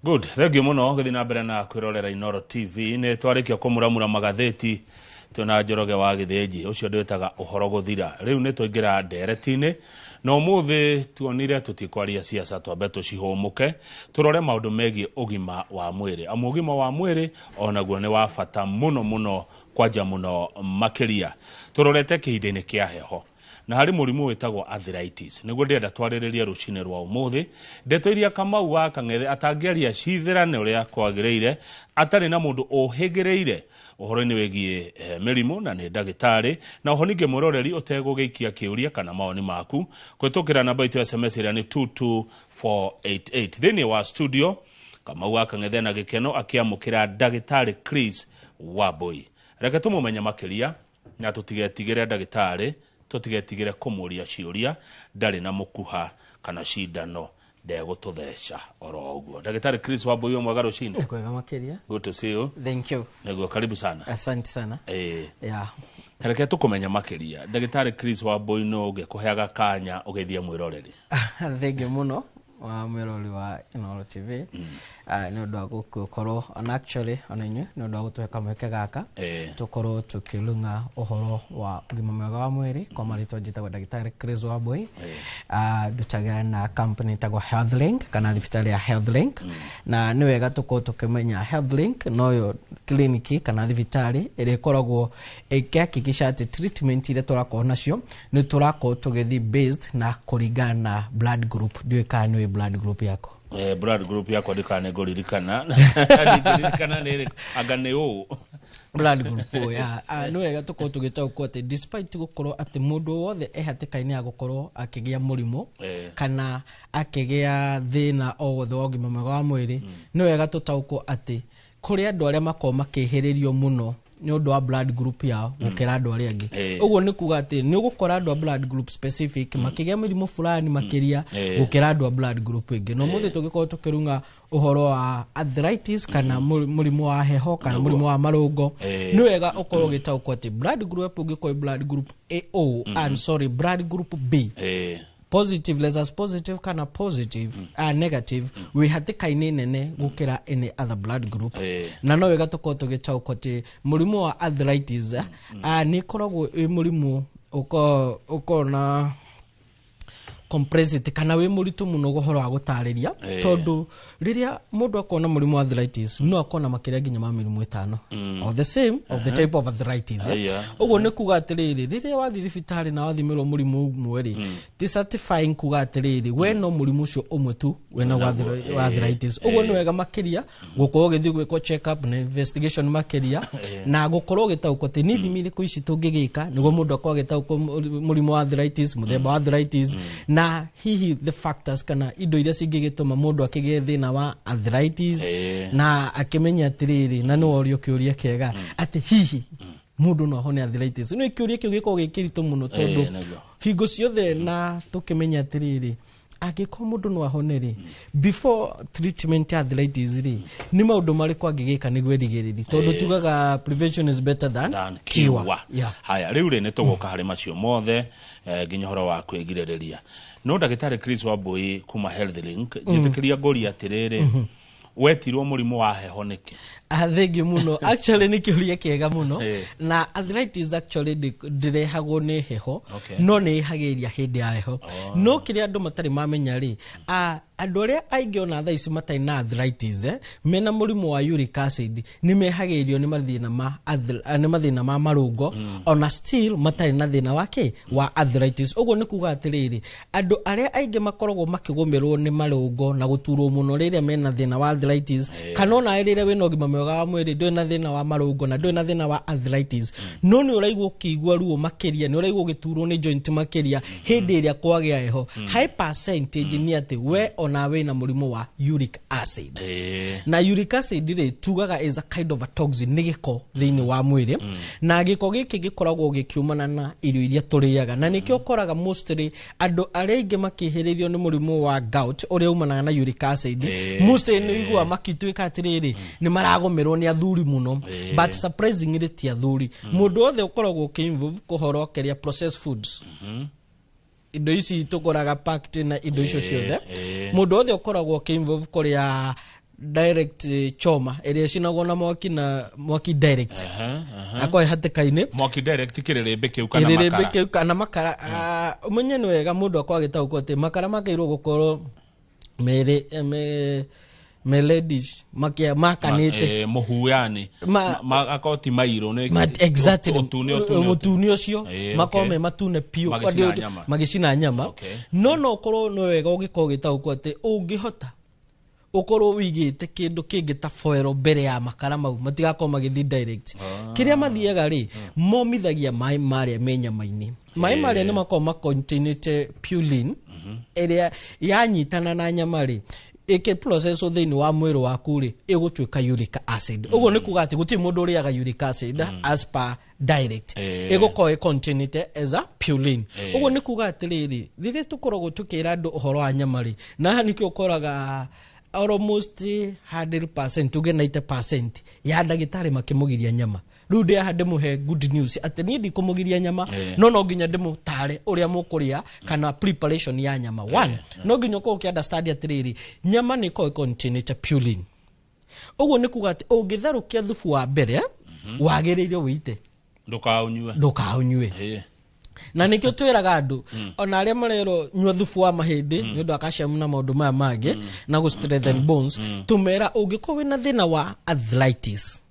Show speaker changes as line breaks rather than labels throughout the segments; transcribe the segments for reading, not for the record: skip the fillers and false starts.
Good, thank you mũno gũthiĩ na mbere na kwĩrorera Inoro TV. Nĩ twarĩkia kũmuramura magathĩti twĩna Njoroge wa Gĩthĩnji, ũcio ndwĩtaga ũhoro gũthira. Rĩu nĩ twaingĩra ndereti-inĩ na ũmũthĩ tuonire tũtikwaria siasa, twambe tũcihũmũke tũrore maũndũ megiĩ ũgima wa mwĩrĩ, amu ũgima wa mwĩrĩ onaguo nĩ wa bata mũno mũno, kwanja mũno makĩria tũrorete kĩhinda-inĩ kĩa heho. Na harĩ mũrimũ wĩtagwo arthritis, nĩguo ndĩrenda twarĩrĩrie rũcinĩ rwa ũmũthĩ. Ndeto iria Kamau wa Kang'ethe atangĩaria cithĩrane ũrĩa kwagĩrĩire atarĩ na mũndũ ũhĩgĩrĩire ũhoro-inĩ wĩgiĩ mĩrimũ na nĩ ndagĩtarĩ. Na oho ningĩ mwĩroreri ũtegũgĩikia kĩũria kana mawoni maku kũhĩtũkĩra namba itũ ya SMS ĩrĩa nĩ 22488. Thĩinĩ wa studio Kamau wa Kang'ethe na gĩkeno akĩamũkĩra ndagĩtarĩ Chris Wambui. Reke tũmũmenye makĩria na tũtigetigĩre ndagĩtarĩ, tũtigetigĩre kũmũria ciũria, ndarĩ na mũkuha kana cindano, ndegũtũtheca oro ũguo. Ndagĩtarĩ Chris Wambui, wĩ mwega rũcinĩ?
Kwega makĩria.
Good to see you.
Thank you.
Nĩguo, karibu sana.
Asante sana.
Tareke tũkũmenya makĩria, ndagĩtarĩ Chris Wambui, no ũngĩkũheaga kanya ũgeithie mwĩroreri.
Thank you mũno wa mwĩrori wa Inooro TV nĩ ũndũ wa gũkorwo ona actually ona inyuĩ nĩ ũndũ wa gũtũhe kamweke gaka tũkorwo tũkĩrung'a ũhoro wa ũgima mwega wa mwĩrĩ. Kwa marĩtwa njĩtagwo ndagĩtarĩ Chris Wambui. Ndutagĩra na company ĩtagwo Healthlink kana thibitarĩ ya Healthlink, na nĩ wega tũkorwo tũkĩmenya Healthlink noyo kliniki kana thibitarĩ ĩrĩa ĩkoragwo ĩkĩhakikisha atĩ treatment iria tũrakorwo nacio nĩ tũrakorwo tũgĩthiĩ based na kũringana na blood group. Ndiũĩ kana nĩũĩ blood group yaku.
Blood group yakwa ndikana ngũririkana, ndingĩririkana nĩ ĩrĩkũ, anga nĩ ũũ.
Blood group O, ya. Nĩ wega tũkorwo tũgĩtaũkwo atĩ despite gũkorwo atĩ mũndũ wothe e hatĩka-inĩ ya gũkorwo akĩgĩa mũrimũ kana akĩgĩa thĩna o wothe wa ũgima mwega wa mwĩrĩ, nĩ wega tũtaũkwo atĩ kũrĩ andũ arĩa makoragwo makĩhĩrĩrio mũno nĩ ũndũ wa blood group yao gũkĩra andũ arĩa angĩ. Ũguo nĩ kuga atĩ nĩ ũgũkora andũ a blood group specific makĩgĩa mĩrimũ fulani makĩria gũkĩra andũ a blood group ĩngĩ. Na ũmũthĩ tũgĩkorwo tũkĩrung'a ũhoro wa arthritis kana mũrimũ wa heho kana mũrimũ wa marũngo, nĩ wega ũkorwo ũgĩtaũkwo atĩ blood group ũngĩkorwo blood group AO and sorry, blood group B positive, less positive kana positive, negative, wĩ hatĩka-inĩ nene gũkĩra any other blood group. Na no wega tũkorwo tũgĩtaũkwo atĩ mũrimũ wa arthritis nĩ ĩkoragwo ĩ mũrimũ ũkoragwo na complexity kana wĩ mũritũ mũno ũhoro wa gũtarĩria, tondũ rĩrĩa mũndũ akorwo na mũrimũ wa arthritis no akorwo na makĩria nginya ma mĩrimũ 5 of the same of the type of arthritis, eh. Ũguo nĩ kuga atĩrĩrĩ, rĩrĩa wathiĩ thibitarĩ na wathimĩrwo mũrimũ ũmwe rĩ, ti certifying kuga atĩrĩrĩ we no mũrimũ ũcio ũmwe tu wĩna wa arthritis. Ũguo nĩ wega makĩria gũkorwo ũgĩthiĩ gwĩkwo check up na investigation makĩria na gũkorwo ũgĩtaũkwo atĩ nĩ ithimi irĩkũ ici tũngĩgĩka nĩguo mũndũ akorwo agĩtaũkwo mũrimũ wa arthritis, mũthemba wa arthritis, na hihi the factors kana indo iria cingĩgĩtũma mũndũ akĩgĩe thĩna wa arthritis, na akĩmenya atĩrĩrĩ, na nĩ worio kĩũria kĩega atĩ hihi mũndũ no ahone arthritis. Nĩ kĩũria kĩu gĩkoragwo gĩ kĩritũ mũno tondũ hingo ciothe na tũkĩmenya atĩrĩrĩ, angĩkorwo mũndũ no ahone rĩ, before treatment ya arthritis rĩ, nĩ maũndũ marĩkũ angĩgĩka nĩguo erigĩrĩri, tondũ tugaga prevention is better than
than
cure.
Cure. Haya, rĩu rĩ, nĩ tũgũka harĩ macio mothe, nginya ũhoro wa kwĩgirĩrĩria. No ndagĩtarĩ Chris Wambui kuma Health Link, njĩtĩkĩria ngũria atĩrĩrĩ, wetirwo mũrimũ wa heho nĩkĩ?
Ah, thank you mũno. Actually nĩ kĩũria kĩega mũno. Na arthritis actually ndĩrehagwo nĩ heho, no nĩ ĩhagĩrĩria hĩndĩ ya heho. No kĩrĩa andũ matarĩ mamenya rĩ, andũ arĩa aingĩ ona thaa ici matarĩ na arthritis, mena mũrimũ wa uric acid nĩ mehagĩrĩrio nĩ mathĩna ma marũngo ona still matarĩ na thĩna wa kĩ wa arthritis. Ũguo nĩ kuga atĩrĩrĩ, andũ arĩa aingĩ makoragwo makĩgũmĩrwo nĩ marũngo na gũturwo mũno rĩrĩa mena thĩna wa arthritis, kana ona rĩrĩa wĩna ũgima mwega wa mwĩrĩ, ndũrĩ na thĩna wa marũngo na ndũrĩ na thĩna wa arthritis, no nĩ ũraigua ũkĩigua ruo makĩria, nĩ ũraigua ũgĩturwo nĩ joint makĩria hĩndĩ ĩrĩa kwagĩa heho, high percentage nĩ atĩ we ona wĩna mũrimũ wa uric acid. Na uric acid rĩ, tugaga is a kind of a toxin, nĩ gĩko thĩinĩ wa mwĩrĩ, na gĩko gĩkĩ gĩkoragwo gĩkiumana na irio iria tũrĩaga, na nĩkĩo ũkoraga mostly andũ arĩa aingĩ makĩhĩrĩrio nĩ mũrimũ wa gout ũrĩa umanaga na uric acid, mostly nĩ ũiguaga makĩtuĩka atĩrĩrĩ nĩ maragũmĩrwo nĩ athuri mũno. But surprisingly ti athuri, mũndũ wothe ũkoragwo ũkĩ-involve kũhorokeria processed foods, indo ici tũkoraga packed na indo icio ciothe, mũndũ wothe ũkoragwo ũkĩ-involve kũrĩa Direct choma ĩrĩa ĩcinagwo na mwaki, na mwaki direct, akorwo hatĩka-inĩ.
Mwaki direct, kĩrĩrĩmbĩ kĩu kana
kĩrĩrĩmbĩ
makara?
Kĩu kana makara. Ũmenye nĩ wega mũndũ akorwo agĩtaũkwo atĩ makara makĩirwo gũkorwo merĩ me reddish, makanĩte.
Mũhu yani. Akorwo ti mairũ nĩ
Exactly.
Ũtune, ũtune.
Mũtune ũcio, makorwo me matune piũ.
Magĩcina nyama.
Magĩcina nyama. No ũkorwo nĩ wega ũgĩkorwo ũgĩtaũkwo atĩ ũngĩhota ũkorwo wĩigĩte kĩndũ kĩngĩ ta foil mbere ya makara mau, matigakorwo magĩthiĩ direct. Kĩrĩa mathiaga rĩ, momithagia maĩ marĩa me nyama-inĩ. Maĩ marĩa nĩ makoragwo macontainĩte purine ĩrĩa yanyitana na nyama rĩ, ĩkĩ process thĩinĩ wa mwĩrĩ waku rĩ, ĩgũtuĩka uric acid. Ũguo nĩ kuga atĩ gũtirĩ mũndũ ũrĩaga uric acid as per direct. Ĩgũkorwo ĩcontainĩte as a purine. Ũguo nĩ kuga atĩrĩrĩ, rĩrĩa tũkoragwo tũkĩra andũ ũhoro wa nyama rĩ, na haha nĩkĩo ũkoraga almost 100%, tuge 90% ya ndagĩtarĩ makĩmũgiria nyama. Rĩu ndĩ haha ndĩmũhe good news atĩ niĩ ndikũmũgiria nyama, no nginya ndĩmũtare ũrĩa mũkũrĩa kana preparation ya nyama. One, no nginya ũkorwo ũkĩ-understand atĩrĩrĩ, nyama nĩ ĩkoragwo ĩcontainĩte purine. Ũguo nĩ kuga atĩ ũngĩtherũkia thubu wa mbere, wagĩrĩire wĩite.
Ndũkaũnyue.
Ndũkaũnyue. Na nĩkĩo twĩraga andũ ona arĩa marerwo nyua thubu wa mahĩndĩ nĩ ũndũ wa calcium na maũndũ maya mangĩ na gũ strengthen bones, tũmera ũngĩkorwo wĩna thĩna wa arthritis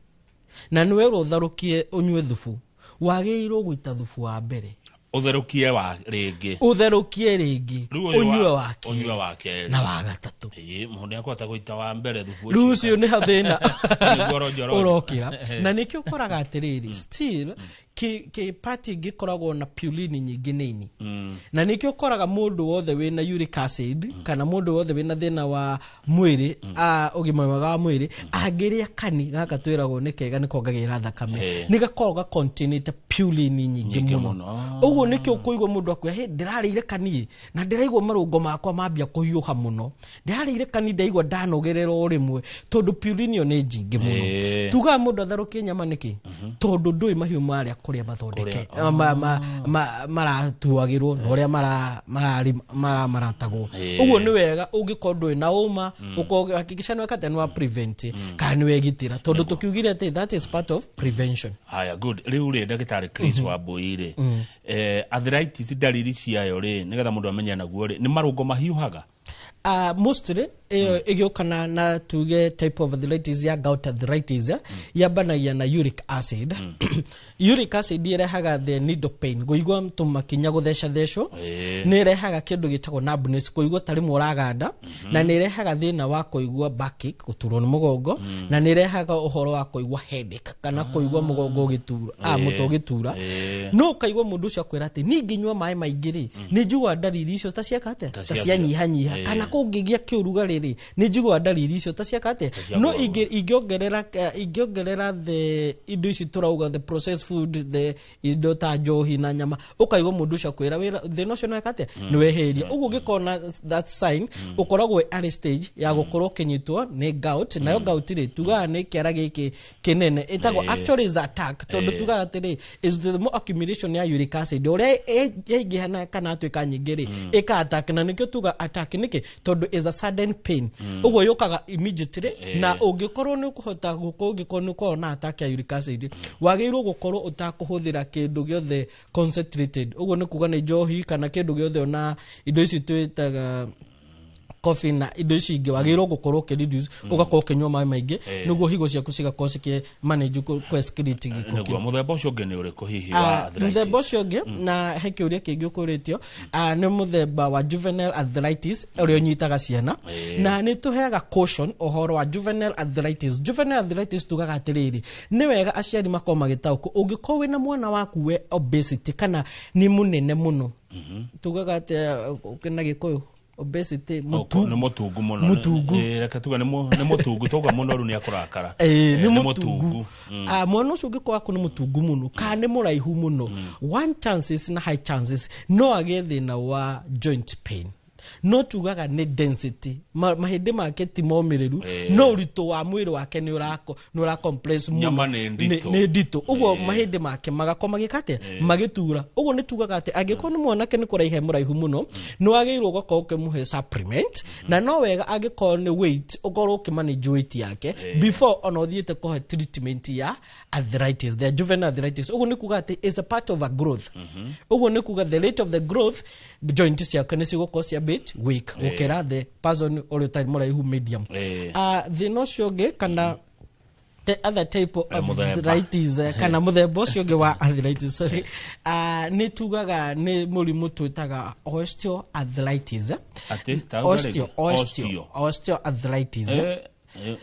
na nĩ werwo ũtherũkie ũnyue thubu, wagĩrĩirwo gũita thubu wa mbere.
Ũtherũkie wa rĩngĩ.
Ũtherũkie rĩngĩ.
Rĩu ũyũ
ũnyue wa
ũnyue
kerĩ
wa kerĩ.
Na wa gatatũ.
Ĩĩ, mũndũ nĩakũhota gũita wa mbere thubu.
Rĩu ũcio nĩ thĩna
Nĩguo ronjo ronjo.
ũrokĩra. Na nĩkĩo ũkoraga atĩrĩrĩ, still kĩ part ĩngĩ na purine nyingĩ nĩ ini, na nĩkĩo ũkoraga mũndũ wothe wĩna uric acid kana mũndũ wothe wĩna thĩna wa mwĩrĩ, ũgima mwega wa mwĩrĩ, angĩrĩa kani gaka twĩragwo nĩ kega, nĩ kongagĩrĩra thakame, nĩ gakoragwo gacontainĩte purine nyingĩ
Nyingĩ
mũno.
Mũno.
Ũguo nĩkĩo ũkũigua mũndũ akwĩra, "Hĩ, ndĩrarĩire kani na ndĩraigua marũngo makwa mambia kũhiũha mũno, ndĩrarĩire kani ndaigua ndanogerera o rĩmwe," tondũ purine ĩyo nĩ nyingĩ mũno. Tugaga mũndũ atherũkie nyama nĩkĩ? Tondũ ndũĩ mahiũ marĩa kũrĩa mathondeke maratuagĩrwo na ũrĩa maramaratagwo. Ũguo nĩ wega ũngĩkorwo ndũĩ na ũma, ũkorwo hakikisha nĩ weka atĩa, nĩ wa prevent kana nĩ wegitĩra, tondũ tũkiugire atĩ that is part of prevention.
Haya, good. Rĩu rĩ, ndagĩtarĩ Chris Wambui rĩ, arthritis ndariri ciayo rĩ, nĩgetha mũndũ amenye naguo rĩ, nĩ marũngo mahiũhaga?
Mostly ĩyo ĩgĩũka na tuge type of arthritis ya gout arthritis, yambanagia na uric acid. Uric acid ĩrehaga the needle pain, kũigua tũmakinya gũthecathecwo. Nĩ ĩrehaga kĩndũ gĩtagwo numbness, kũigua ta rĩmwe ũraganda, na nĩ ĩrehaga thĩna wa kũigua backache, gũturwo nĩ mũgongo, na nĩ ĩrehaga ũhoro wa kũigua headache kana kũigua mũgongo ũgĩtura, mũtwe ũgĩtura. No ũkaigua mũndũ ũcio akwĩra atĩ niĩ ngĩnyua maĩ maingĩ rĩ, nĩ njiguaga ndariri icio ta cieka atĩa, ta
ciathira.
cianyihanyiha, kana kũngĩgĩa kĩũrugarĩ rĩ, nĩ njiguaga ndariri icio ta cieka atĩa. No
ciagũa.
Ingĩongerera the indo ici tũrauga, the processed food, the indo ta njohi na nyama, ũkaigua mũndũ ũcio akwĩra wĩra thĩna ũcio nĩweka atĩa, nĩ wehĩria. Ũguo ũngĩkona that sign, ũkoragwo wĩ early stage ya gũkorwo ũkĩnyitwo nĩ gout. Nayo gout rĩ, tugaga nĩ kĩara gĩkĩ kĩnene ĩtagwo, actually is attack, tondũ tugaga atĩrĩ, is the more accumulation ya uric acid ũrĩa yaingĩha na kana atuĩka nyingĩ rĩ, ĩka attack. Na nĩkĩo tuga attack nĩkĩ? Tondũ is a sudden pain. Ũguo yũkaga immediately, na ũngĩkorwo nĩ ũkũhota gũkorwo, ũngĩkorwo nĩ ũkorwo na attack ya uric acid, wagĩrĩirwo gũkorwo ũtakũhũthĩra kĩndũ gĩothe concentrated. Ũguo nĩ kuga nĩ njohi kana kĩndũ gĩothe, ona indo ici twĩtaga coffee na indo ici ingĩ, wagĩrĩirwo gũkorwo ũkĩ reduce, ũgakorwo ũkĩnyua maĩ maingĩ, nĩguo higo ciaku cigakorwo cikĩ manage kũ excrete gĩko kĩu.
Nĩguo mũthemba ũcio ũngĩ nĩ ũrĩkũ hihi wa arthritis?
Mũthemba ũcio ũngĩ, na he kĩũria kĩngĩ ũkũrĩtio, nĩ mũthemba wa juvenile arthritis ũrĩa ũnyitaga ciana. Na nĩ tũheaga caution ũhoro wa juvenile arthritis. Juvenile arthritis tugaga atĩrĩrĩ, nĩ wega aciari makorwo magĩtaũkwo, ũngĩkorwo wĩna mwana waku we obesity kana nĩ mũnene mũno, tugaga atĩa na Gĩkũyũ obesity?
Nĩ mũtungu mũno.
Mũtungu.
Reke tuge nĩ mũtungu, tauga mũnoru nĩ akũrakara.
Nĩ mũtungu. Mwana ũcio ũngĩkorwo waku nĩ mũtungu mũno kana nĩ mũraihu mũno, one chances na high chances no agĩe thĩna wa joint pain. No tugaga nĩ density. Mahĩndĩ make ti momĩrĩru, no ũritũ wa mwĩrĩ wake nĩ ũrako nĩ ũra compress mũno.
Nyama nĩ nditũ.
Nĩ nditũ, ũguo mahĩndĩ make magakorwo magĩka atĩa? Magĩtura. Ũguo nĩ tugaga atĩ angĩkorwo nĩ mwanake nĩ kũraiha mũraihu mũno, nĩ wagĩrĩirwo ũgakorwo ũkĩmũhe supplement, na no wega angĩkorwo nĩ weight, ũkorwo ũkĩmanage weight yake before ona ũthiĩte kũhe treatment ya arthritis, the juvenile arthritis. Ũguo nĩ kuga atĩ is a part of a growth. Ũguo nĩ kuga the rate of the growth, joint ciake nĩ cigũkorwo cia bit weak gũkĩra the person ũrĩa ũtarĩ mũraihu medium. Thĩna ũcio ũngĩ kana the other type of
Mũthemba.
arthritis, kana mũthemba ũcio ũngĩ wa arthritis, sorry, nĩ tugaga nĩ mũrimũ twĩtaga osteoarthritis.
Atĩ, tauga
Osteo,
rĩngĩ.
osteo,
Osteo.
osteoarthritis.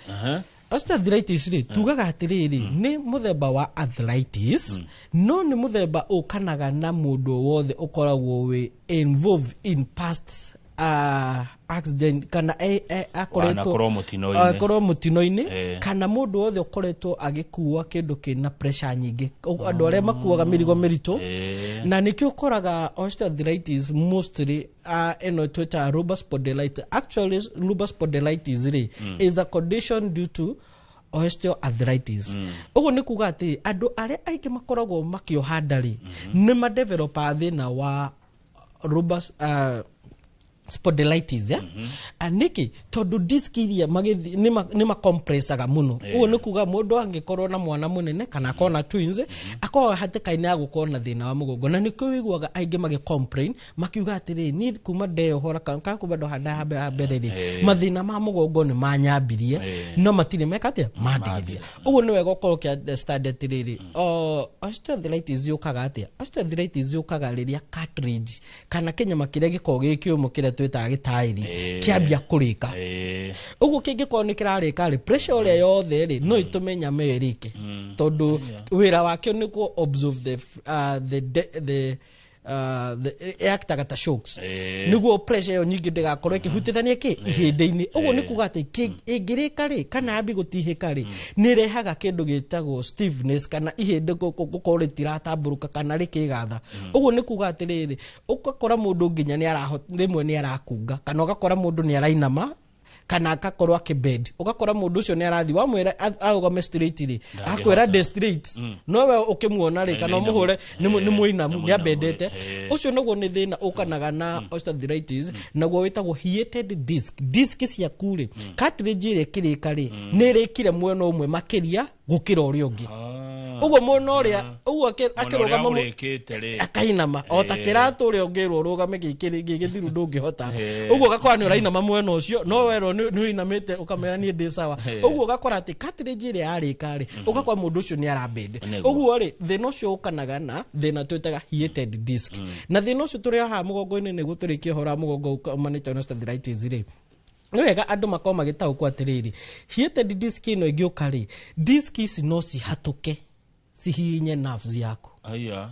Aha.
Osteoarthritis rĩ, tugaga atĩrĩrĩ, nĩ mũthemba wa arthritis, no nĩ mũthemba ũkanaga na mũndũ wothe ũkoragwo wĩ involved in past accident kana akoretwo
Wanakorwo mũtino-inĩ.
Akorwo mũtino-inĩ, kana mũndũ wothe ũkoretwo agĩkua kĩndũ kĩna pressure nyingĩ, andũ arĩa makuaga mĩrigo mĩritũ. Na nĩkĩo ũkoraga osteoarthritis mostly, ĩno twĩtaga lumbar spondylitis. Actually, lumbar spondylitis rĩ is a condition due to osteoarthritis. Ũguo nĩ kuga atĩ andũ arĩa aingĩ makoragwo makĩoha nda rĩ, nĩ madevelopaga thĩna wa lumbar spondylitis, yeah? Nĩkĩ? Tondũ disc iria magĩthi nĩ macompressaga mũno. Ũguo nĩ kuga mũndũ angĩkorwo na mwana mũnene kana akorwo na twins, akoragwo hatĩka-inĩ ya gũkorwo na thĩna wa mũgongo, na nĩkĩo wĩiguaga aingĩ magĩ complain makiuga atĩrĩ, niĩ kuma ndeyohora kana kuma ndoha nda ya mbere rĩ, mathĩna ma mũgongo nĩ manyambirie, no matirĩ meka atĩa mandigithia. Ũguo nĩ wega ũkorwo ũkĩ understand atĩrĩrĩ, osteoarthritis yũkaga atĩa? Osteoarthritis yũkaga rĩrĩa cartilage kana kĩnyama kĩrĩa gĩkoragwo gĩ kĩũmũ, kĩrĩa twĩtaga gĩtaĩri, kĩambia kũrĩka. Ũguo kĩngĩkorwo nĩ kĩrarĩka rĩ, pressure ũrĩa yothe rĩ no ĩtũme nyama ĩyo ĩrĩke, tondũ wĩra wakĩo nĩ kũ observe the ĩactaga ta shocks, nĩguo pressure ĩyo nyingĩ ndĩgakorwo ĩkĩhutithania kĩ ihĩndĩ-inĩ. Ũguo nĩ kuga atĩ ĩngĩrĩka rĩ kana yambi gũtihĩka rĩ, nĩ ĩrehaga kĩndũ gĩtagwo stiffness kana ihĩndĩ gũkorwo rĩtiratambũrũka kana rĩkĩgatha. Ũguo nĩ kuga atĩrĩrĩ, ũgakora mũndũ nginya nĩ rĩmwe nĩ arakunga, kana ũgakora mũndũ nĩ arainama kana akakorwo akĩbend, ũgakora mũndũ ũcio nĩ arathiĩ, wamwĩra arũgame straight rĩ, akwĩra ndĩ straight, no we ũkĩmuona rĩ kana ũmũhũre nĩ mũinamu, nĩ ambendete. Ũcio naguo nĩ thĩna ũkanaga na osteoarthritis, naguo wĩtagwo heated disc. Disc ciaku rĩ, cartilage ĩrĩa ĩkĩrĩka rĩ, nĩ ĩrĩkire mwena ũmwe makĩria gũkĩra ũrĩa ũngĩ. Ũguo mwena ũrĩa ũguo akĩrũgama
ũrĩkĩte rĩ
akainama o ta kĩratũ ũrĩa ũngĩrwo ũrũgame gĩgĩthiru ndũngĩhota. Ũguo ũgakora nĩ ũrainama mwena ũcio, no werwo nĩ ũinamĩte ũkamera niĩ ndĩ sawa. Ũguo ũgakora atĩ cartilage ĩrĩa yarĩka rĩ, ũgakora mũndũ ũcio nĩ arabend. Ũguo rĩ, thĩna ũcio ũkanaga na thĩna twĩtaga heated disc. Na thĩna ũcio tũrĩ haha mũgongo-inĩ, nĩguo tũrĩkie ũhoro wa mũgongo umanĩte na osteoarthritis rĩ, nĩ wega andũ makorwo magĩtaũkwo atĩrĩrĩ, heated disc ĩno ĩngĩũka rĩ, disc ici no cihatũke cihihinye nerves yaku.
Aya,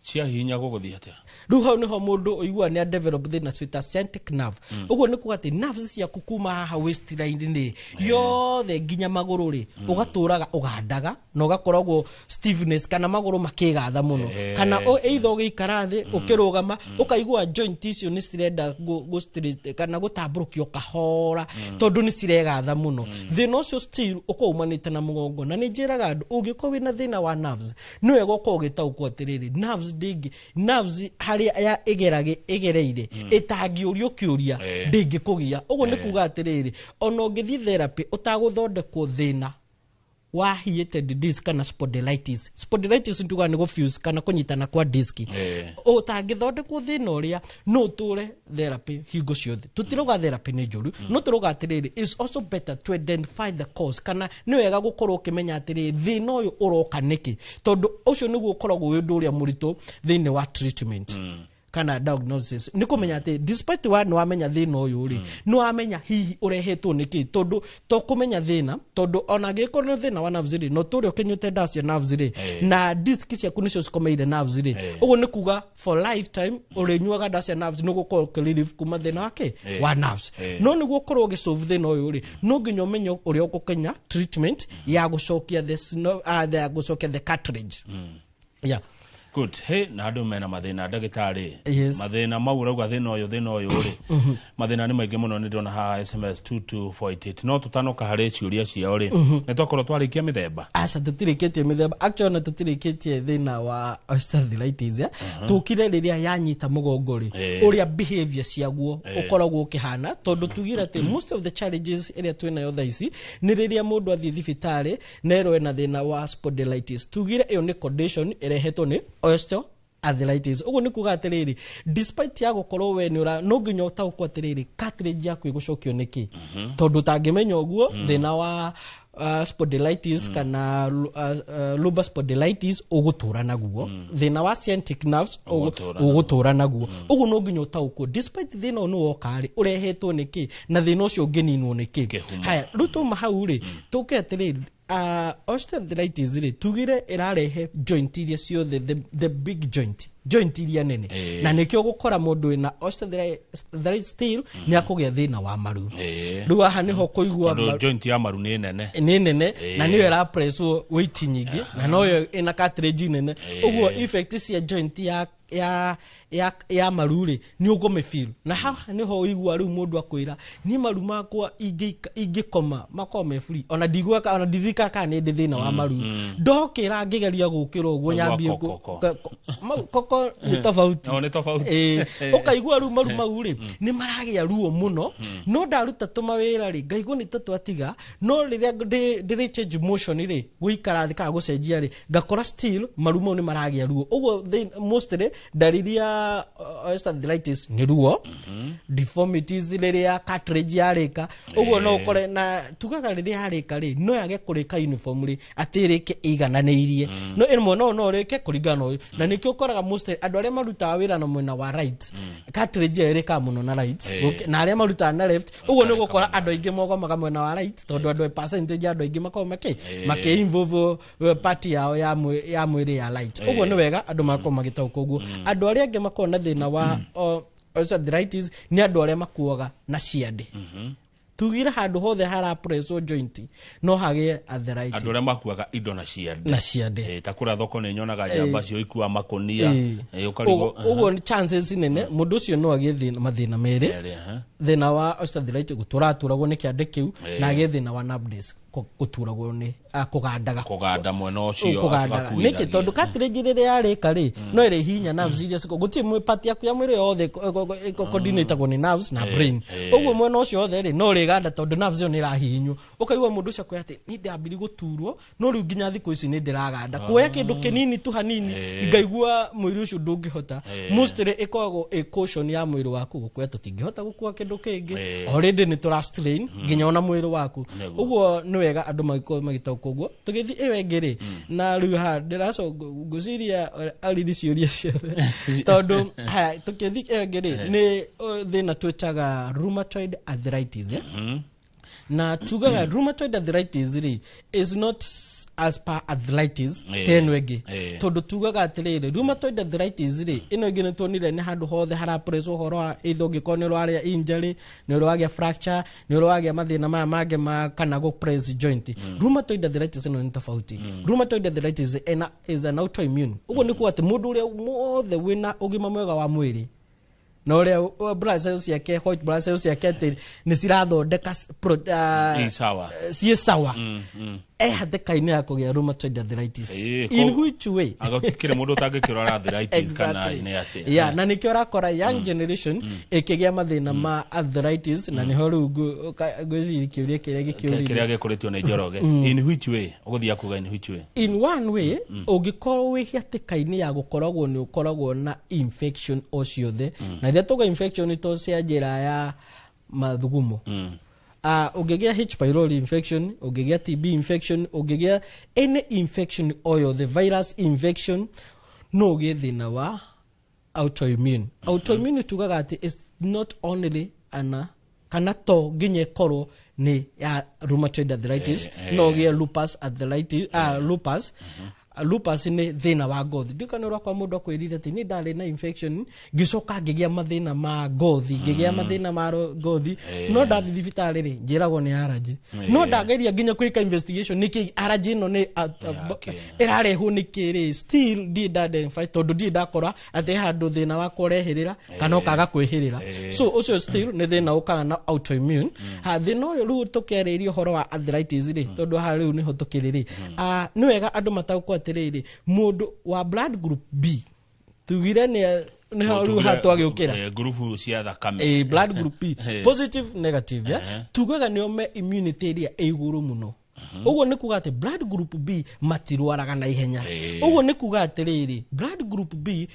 ciahihinya gũgũthiĩ atĩa?
Rĩu hau nĩho mũndũ ũigua nĩ develop thĩna twĩta sciatic nerve. Ũguo nĩ kuga atĩ nerves ciaku kuma haha waistline rĩ yothe nginya magũrũ rĩ, ũgatũraga ũgandaga na ũgakoragwo stiffness kana magũrũ makĩgatha mũno, kana either ũgĩikara thĩ, ũkĩrũgama, ũkaigua joint icio nĩ cirenda gũ straight kana gũtambũrũkio kahora tondũ nĩ ciregatha mũno. Thĩna ũcio still ũkorwo umanĩte na mũgongo, na nĩ njĩraga andũ ũngĩkorwo wĩna thĩna wa nerves, nĩ wega ũkorwo ũgĩtaũkwo atĩrĩrĩ, nerves ndĩngĩ nerves harĩa ya ĩgerage ĩgereire ĩtangĩũrio kĩũria, ndĩngĩkũgia. Ũguo nĩ kuga atĩrĩrĩ, ona ũngĩthiĩ therapy ũtagũthondekwo thĩna wa heated disc kana spondylitis, spondylitis ntuga nĩ gũfuse kana kũnyitana kwa disc, ũtangĩthondekwo thĩna ũrĩa, no ũtũre therapy hingo ciothe. Tũtirauga therapy nĩ njũru, no tũrauga atĩrĩrĩ, it's also better to identify the cause, kana nĩ wega gũkorwo ũkĩmenya atĩrĩrĩ, thĩna ũyũ ũroka nĩkĩ, tondũ ũcio nĩguo ũkoragwo wĩ ũndũ ũrĩa mũritũ thĩinĩ wa treatment kana diagnosis, nĩ kũmenya atĩ despite wa nĩ wamenya thĩna ũyũ rĩ, nĩ wamenya hihi ũrehetwo nĩkĩ, tondũ to kũmenya thĩna, tondũ ona angĩkorwo nĩ thĩna wa nerves rĩ, no tũrĩa ũkĩnyuĩte ndawa cia nerves rĩ, na disc ciaku nĩcio cikomeire nerves rĩ, ũguo nĩ kuga for lifetime ũrĩnyuaga ndawa cia nerves nĩ ũgũkorwo ũkĩrelieve kuma thĩna wake wa nerves. No nĩguo ũkorwo ũgĩsolve thĩna ũyũ rĩ, no nginya ũmenye ũrĩa ũgũkenya treatment ya gũcokia the, the gũcokia the cartilage, yeah.
Good. Hey, na andũ mena mathĩna ndagĩtarĩ.
Yes.
Mathĩna mau ũrauga thĩna ũyũ thĩna ũyũ rĩ. Mathĩna nĩ maingĩ mũno, nĩ ndĩrona haha SMS 22488, no tũtanoka harĩ ciũria ciao rĩ, nĩ twakorwo twarĩkia mĩthemba.
Aca, tũtirĩkĩtie mĩthemba. Actually, ona tũtirĩkĩtie thĩna wa osteoarthritis, ya tũkire rĩrĩa yanyita mũgongo rĩ, ũrĩa behavior ciaguo ũkoragwo ũkĩhana, tondũ tugire atĩ most of the challenges ĩrĩa twĩnayo thaa ici nĩ rĩrĩa mũndũ athiĩ thibitarĩ nerwo ena thĩna wa spondylitis. Tugire ĩyo nĩ condition ĩrehetwo nĩ osteoarthritis. Ũguo nĩ kuga atĩrĩrĩ, despite ya gũkorwo we nĩ ũra, no nginya ũtaũkwo atĩrĩrĩ, cartilage yaku ĩgũcokio nĩkĩ, tondũ ũtangĩmenya ũguo, thĩna wa spondylitis kana lumbar spondylitis ũgũtũra naguo, thĩna wa sciatic nerves
ũgũtũra.
Ũgũtũra naguo. Ũguo no nginya ũtaũkwo, despite thĩna ũyũ nĩ woka rĩ, ũrehetwo nĩkĩ, na thĩna ũcio ũngĩninwo nĩkĩ.
Kĩhumo.
Haya, rĩu tuma hau rĩ, tũke atĩrĩrĩ, osteoarthritis rĩ, tugire ĩrarehe joint iria ciothe, the big joint iria nene, na nĩkĩo gũkora mũndũ wĩna osteoarthritis still nĩ akũgĩa thĩna wa maru. Rĩu haha nĩho kũigua
tondũ joint ya maru nĩ nene.
Nĩ nene na nĩyo ĩrapresswo weight nyingĩ na noyo ĩna cartilage nene. Ũguo effect cia joint ya maru rĩ, nĩ ũkũmĩfeel, na haha nĩho ũigua rĩu mũndũ akwĩra, niĩ maru makwa ingĩkoma makoragwo me free, ona ndigweka, ona ndirikaga kana nĩ ndĩ thĩna wa maru. Ndokĩra ngĩgeria gũkĩra ũguo,
Ũguo
nyambie
koko.
Koko nĩ tofauti.
No, nĩ tofauti.
Ĩĩ, ũkaigua rĩu maru mau rĩ, nĩ maragĩa ruo mũno, no ndaruta tũmawĩra rĩ, ngaigua nĩ ta twatiga, no rĩrĩa ndĩrĩ change motion rĩ, gũikara thĩ kana gũcenjia rĩ, ngakora still maru mau nĩ maragĩa ruo. Ũguo mostly ndariri ya osteoarthritis nĩ ruo, deformities rĩrĩa cartilage yarĩka. Ũguo no ũkore na tugaga rĩrĩa yarĩka rĩ, no yage kũrĩka uniformly, atĩ ĩrĩke ĩigananĩirie, no ĩmwe no ĩrĩke kũringana na ũyũ, na nĩkĩo ũkoraga mostly andũ arĩa marutaga wĩra na mwena wa right, cartilage ĩyo ĩrĩkaga mũno na right, na arĩa marutaga na left. Ũguo nĩ ũgũkora andũ aingĩ mogomaga mwena wa right, tondũ andũ percentage ya andũ aingĩ makoragwo makĩ involve part yao ya mwĩrĩ ya right. Ũguo nĩ wega andũ makorwo magĩtaũka ũguo. Andũ arĩa angĩ makoragwo na thĩna wa osteoarthritis nĩ andũ arĩa makuaga na ciande. Tugire handũ hothe harapresswo joint no hagĩe arthritis.
Andũ arĩa makuaga indo na ciande.
Na ciande.
Ta kũrĩa thoko nĩ nyonaga njamba cio ikua makũnia. Ũkarigwo.
Ũguo nĩ chances nene mũndũ ũcio no agĩe mathĩna merĩ.
Merĩ, aha.
Thĩna wa osteoarthritis, gũtũratũragwo nĩ kĩande kĩu, na agĩe thĩna wa nerve disc, gũturagwo nĩ kũgandaga.
Kũganda mwena ũcio.
Kũgandaga nĩkĩ?
Akuithagia.
Tondũ cartilage rĩrĩa yarĩka rĩ, no ĩrĩ hinya nerves iria gũtirĩ part yaku ya mwĩrĩ yothe coordinatagwo nĩ nerves na brain. Ũguo mwena ũcio wothe rĩ, no ũrĩganda tondũ nerves ĩyo nĩ ĩrahihinywo. Ũkaigua mũndũ ũcio akwĩra atĩ niĩ ndambiri gũturwo, no rĩu nginya thikũ ici nĩ ndĩraganda kuoya kĩndũ kĩnini tu hanini, ngaigua mwĩrĩ ũcio ndũngĩhota. Mostly ĩkoragwo ĩ caution ya mwĩrĩ waku gũkwĩra tũtingĩhota gũkua kĩndũ kĩngĩ, already nĩ tũra strain nginya ona mwĩrĩ waku. Ũguo nĩ wega andũ magĩkorwo magĩtaũkwo. Ũguo tũgĩthiĩ ĩyo ĩngĩ rĩ, na rĩu haha ndĩracoka ngwĩciria ariri ciũria ciothe, tondũ haya tũkĩthiĩ ĩyo ĩngĩ rĩ, nĩ thĩna twĩtaga rheumatoid arthritis, eh? Na tugaga rheumatoid arthritis rĩ is not as per arthritis ta ĩno ĩngĩ, tondũ tugaga atĩrĩrĩ, rheumatoid arthritis rĩ, ĩno ĩngĩ nĩ tuonire nĩ handũ hothe harapresswo, ũhoro wa either ũngĩkorwo nĩ ũragĩa injury, nĩ ũragĩa fracture, nĩ ũragĩa mathĩna maya mangĩ ma kana gũ press joint. Rheumatoid arthritis ĩno nĩ tofauti. Rheumatoid arthritis ena is an autoimmune. Ũguo nĩ kuga atĩ mũndũ ũrĩa wothe wĩna ũgima mwega wa mwĩrĩ na ũrĩa blood cells ciake, white blood cells ciake atĩ nĩ cirathondeka
Ĩ sawa.
Ciĩ sawa, e hatĩka-inĩ ya kũgĩa rheumatoid arthritis. In which way?
Agũtikĩrĩ mũndũ ũtangĩkĩrwara arthritis kana nĩ atĩa?
Yeah, na nĩkĩo ũrakora young generation ĩkĩgĩa mathĩna ma arthritis, na nĩho rĩu ngwĩciria kĩũria kĩrĩa gĩkĩũririo.
Kĩrĩa gĩkũrĩtio nĩ Njoroge, in which way ũgũthiĩ kuga in which way?
In one way, ũngĩkorwo wĩ hatĩka-inĩ ya gũkoragwo nĩ ũkoragwo na infection o ciothe, na rĩrĩa tuga infection to cia njĩra ya mathugumo, ũngĩgĩa H pylori infection, ũngĩgĩa TB infection, ũngĩgĩa any infection o yothe, virus infection, no ũgĩe thĩna wa autoimmune. Autoimmune tugaga atĩ it's not only ana kana to nginya ĩkorwo nĩ ya rheumatoid arthritis, no ũgĩe lupus arthritis, lupus. Lupus nĩ thĩna wa ngothi. Ndiũka nĩ ũrakwa mũndũ akwĩrire atĩ niĩ ndarĩ na infection, ngĩcoka ngĩgĩa mathĩna ma ngothi, ngĩgĩa mathĩna ma ngothi, no ndathiĩ thibitarĩ rĩ, njĩragwo nĩ allergy, no ndageria nginya gwĩka investigation nĩkĩ allergy ĩno nĩ ĩrarehwo nĩkĩ rĩ, still ndirĩ nda identify, tondũ ndirĩ ndakora atĩ he handũ thĩna wakwa ũrehĩrĩra kana ũkaga kwĩhĩrĩra. So ũcio still nĩ thĩna ũkaga na autoimmune. Ha thĩna ũyũ rĩu tũkĩarĩria ũhoro wa arthritis rĩ, tondũ haha rĩu nĩho tũkĩrĩ rĩ, nĩ wega andũ mataũkwo atĩrĩrĩ, mũndũ wa blood group B, tugire nĩ nĩho rĩu haha twagĩũkĩra.
Ngurubu cia thakame.
Blood group B, positive, negative, ya tugaga nĩo me immunity ĩrĩa ĩ igũrũ mũno. Ũguo nĩ kuga atĩ blood group B matirwaraga na ihenya. Ũguo nĩ kuga atĩrĩrĩ, blood group B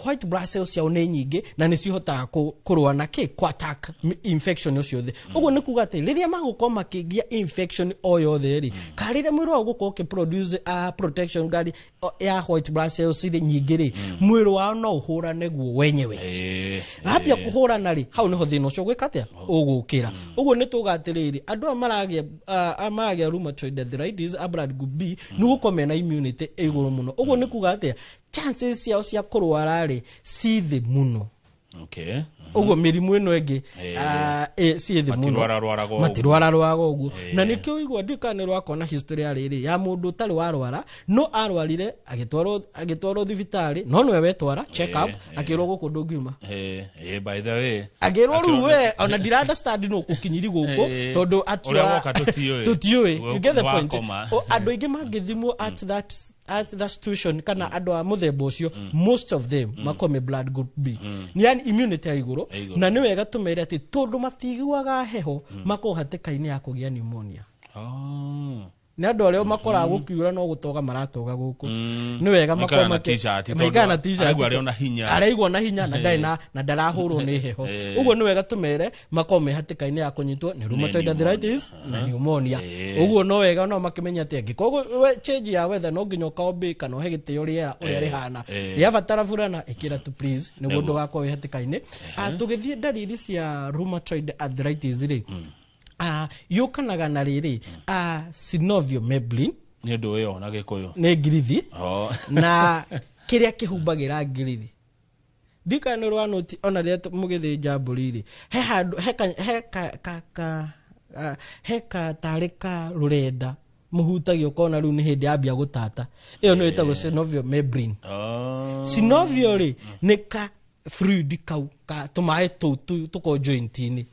white blood cells ciao nĩ nyingĩ na nĩ cihotaga kũrũa na kĩ kũ attack infection ciothe. Ũguo nĩ kuga atĩ rĩrĩa magũkorwo makĩgĩa infection o yothe rĩ, kana rĩrĩa mwĩrĩ wao ũgũkorwo ũkĩproduce protection guard ya white blood cells rĩ nyingĩ rĩ, mwĩrĩ wao no ũhũrane guo wenyewe. Wambia kũhũrana rĩ, hau nĩho thĩna ũcio gwĩka atĩa ũgũkĩra. Ũguo nĩ tuga atĩrĩrĩ, andũ aya maragĩa aya maragĩa rheumatoid arthritis a blood group B nĩ gũkorwo mena immunity ĩ igũrũ mũno. Ũguo nĩ kuga atĩa, chances ciao cia kũrwara rĩ ci thĩ mũno. Ũguo mĩrimũ ĩno ĩngĩ ciĩ thĩ mũno.
Matirwararwaraga ũguo.
Matirwararwaraga ũguo, na nĩkĩo ũigua ndiũ kana nĩ rwakona history ya rĩrĩ ya mũndũ ũtarĩ warwara, no arwarire agĩtwarwo thibitarĩ, no nĩwe wetwara check up, akĩrwo gũkũ ndũngiuma.
By the way,
agĩrwo rĩu we ona ndira understand no ũkinyiri gũkũ, tondũ
Ũrĩa woka tũtiũĩ.
Tũtiũĩ, you get the point?
Wakoma.
Andũ aingĩ mangĩthimwo at that situation, kana andũ a mũthemba ũcio, most of them makorwo me blood group B, nĩ yani immunity ya igũrũ.
Ya igũrũ.
Na nĩ wega tũmere atĩ tondũ matiguaga heho, makorwo hatĩka-inĩ ya kũgĩa pneumonia. Nĩ andũ arĩa makoraga gũkiura no gũtoga maratoga gũkũ. Nĩ wega
Maikaraga
makorwo
na t-shirt, tondũ
maikaraga na t-shirt.
araigua arĩ ona hinya.
Araigua na hinya na ndarĩ na ndarahũrwo nĩ heho. Ũguo nĩ wega tũmere makorwo me hatĩka-inĩ ya kũnyitwo nĩ rheumatoid
pneumonia.
arthritis na pneumonia. Ũguo no wega no makĩmenya atĩ angĩkorwo change ya weather, no nginya ũkaombĩ kana ũhe gĩtĩo rĩera ũrĩa rĩhana. Rĩabatara burana, ĩkĩra tu please, nĩguo ndũgakorwo wĩ hatĩka-inĩ. Tũgĩthiĩ ndariri cia rheumatoid arthritis rĩ, yũkanaga na rĩrĩ, synovial membrane.
Nĩ ũndũ ĩyo na Gĩkũyũ?
Nĩ ngirithi. Na kĩrĩa kĩhumbagĩra ngirithi, ndikana nĩ rwanoti ona rĩrĩa mũgĩthĩnja mbũri rĩ, he handũ he ka, he ka, ka, ka, he ka tarĩ ka rũrenda mũhutagia, ũkona rĩu nĩ hĩndĩ yambia gũtata. Ĩyo nĩyo ĩtagwo synovial membrane. Synovial rĩ, nĩ ka fluid kau ka tũmaĩ tũu tũkorwo joint-inĩ.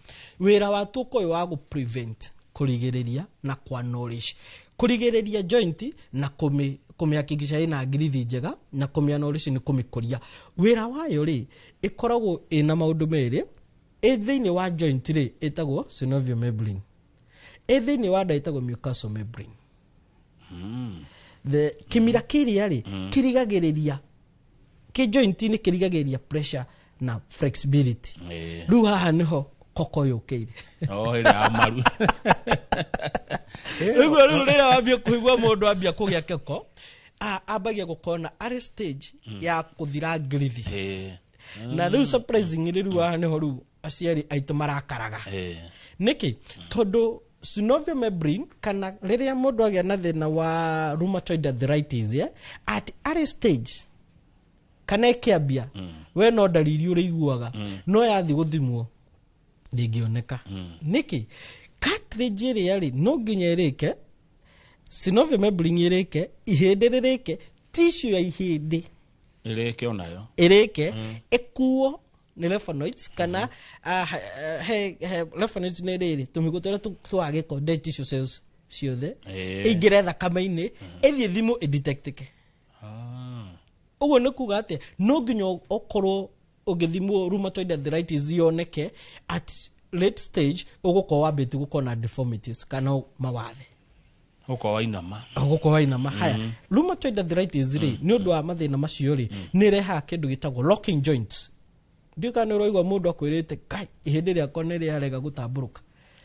Wĩra watuo ũkorwo wĩ wa gũ prevent, kũrigĩrĩria na kwa nourish, kũrigĩrĩria joint na kũmĩhakikisha ĩna ngirithi njega, na kũmĩa nourish nĩ kũmĩkũria. Wĩra wayo rĩ, ĩkoragwo ĩna maũndũ merĩ. Ĩ thĩinĩ wa joint rĩ, ĩtagwo synovial membrane. Ĩ thĩinĩ wa nda ĩtagwo mucosal membrane. The kĩmira kĩrĩa rĩ kĩrigagĩrĩria kĩ joint-inĩ, kĩrigagĩrĩria pressure na flexibility. Rĩu haha nĩho koko yũkĩire.
Oh, ĩrĩa ya maru.
Rĩu rĩrĩa wambia kũigua mũndũ ambia kũgĩa keko, ambagia gũkorwo na arĩ stage ya kũthira ngirithi. Na rĩu surprisingly, rĩu haha nĩho rĩu aciari aitũ marakaraga. Nĩkĩ? Tondũ synovial membrane, kana rĩrĩa mũndũ agĩa na thĩna wa rheumatoid arthritis, yeah, at early stage kana ĩkĩambia, we no ndariri ũrĩiguaga, no yathi gũthimwo ndĩngĩoneka. Nĩkĩ? Cartilage ĩrĩa rĩ, no nginya ĩrĩke, synovial membrane ĩrĩke, ihĩndĩ rĩrĩke, tissue ya ihĩndĩ
Ĩrĩke onayo.
Ĩrĩke, ĩkuo nĩ lymphonoids kana he lymphonoids nĩ rĩrĩ tũmĩgo tũrĩa twa gĩko, dead tissue cells ciothe, ĩingĩre thakame-inĩ, ĩthiĩ thimũ ĩdetectĩke. Ũguo nĩ kuga atĩa? No nginya ũkorwo ũgĩthimwo rheumatoid arthritis yoneke at late stage, ũgũkorwo wambĩtie gũkorwo na deformities kana mawathe.
Ũkorwo wainama.
Ũgũkorwo wainama. Haya, rheumatoid arthritis rĩ, nĩ ũndũ wa mathĩna macio rĩ, nĩ ĩrehaga kĩndũ gĩtagwo locking joints. Ndiũ kana nĩ ũraigua mũndũ akwĩrĩte kai ihĩndĩ rĩakwa nĩ rĩarega gũtambũrũka.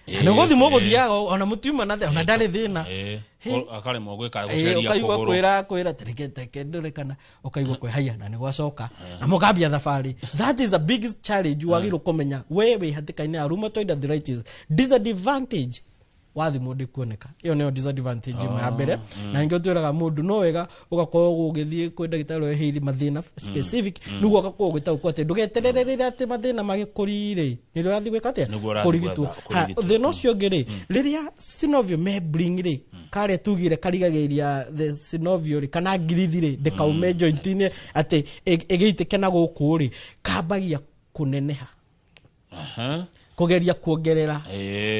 Na nĩ gũthimwo gũthiaga ona mũtiuma na ona ndarĩ thĩna.
Akaremwo gwĩka gũceria
ũkaigua
kũgũrũ.
Kwĩra tereke teke ndũrĩ, kana ũkaigua kwĩ haya na nĩ gwacoka na mũkambia thabarĩ. That is a big challenge wagĩrĩirwo kũmenya we wĩ hatĩka-inĩ ya rheumatoid arthritis. Disadvantage Wathimwo ndĩkuoneka. Ĩyo nĩyo disadvantage ĩmwe ya mbere, na ningĩ twĩraga mũndũ no wega ũgakorwo ũgĩthiĩ kwĩ ndagĩtarĩ weheiri mathĩna specific, nĩguo ũgakorwo ũgĩtaũkwo atĩ ndũgeterere rĩrĩa atĩ mathĩna magĩkũrire nĩrĩo ũrathiĩ gwĩka atĩa?
Nĩguo ũrathiĩ
kũrigitwo.
Kũrigitwo.
Thĩna ũcio ũngĩ rĩ, rĩrĩa synovial membrane rĩ, karĩa tugire karigagĩrĩria the synovial rĩ, kana ngirithi rĩ, ndĩkaume joint-inĩ atĩ ĩgĩitĩke na gũkũ rĩ, kambagia kũneneha, kũgeria kuongerera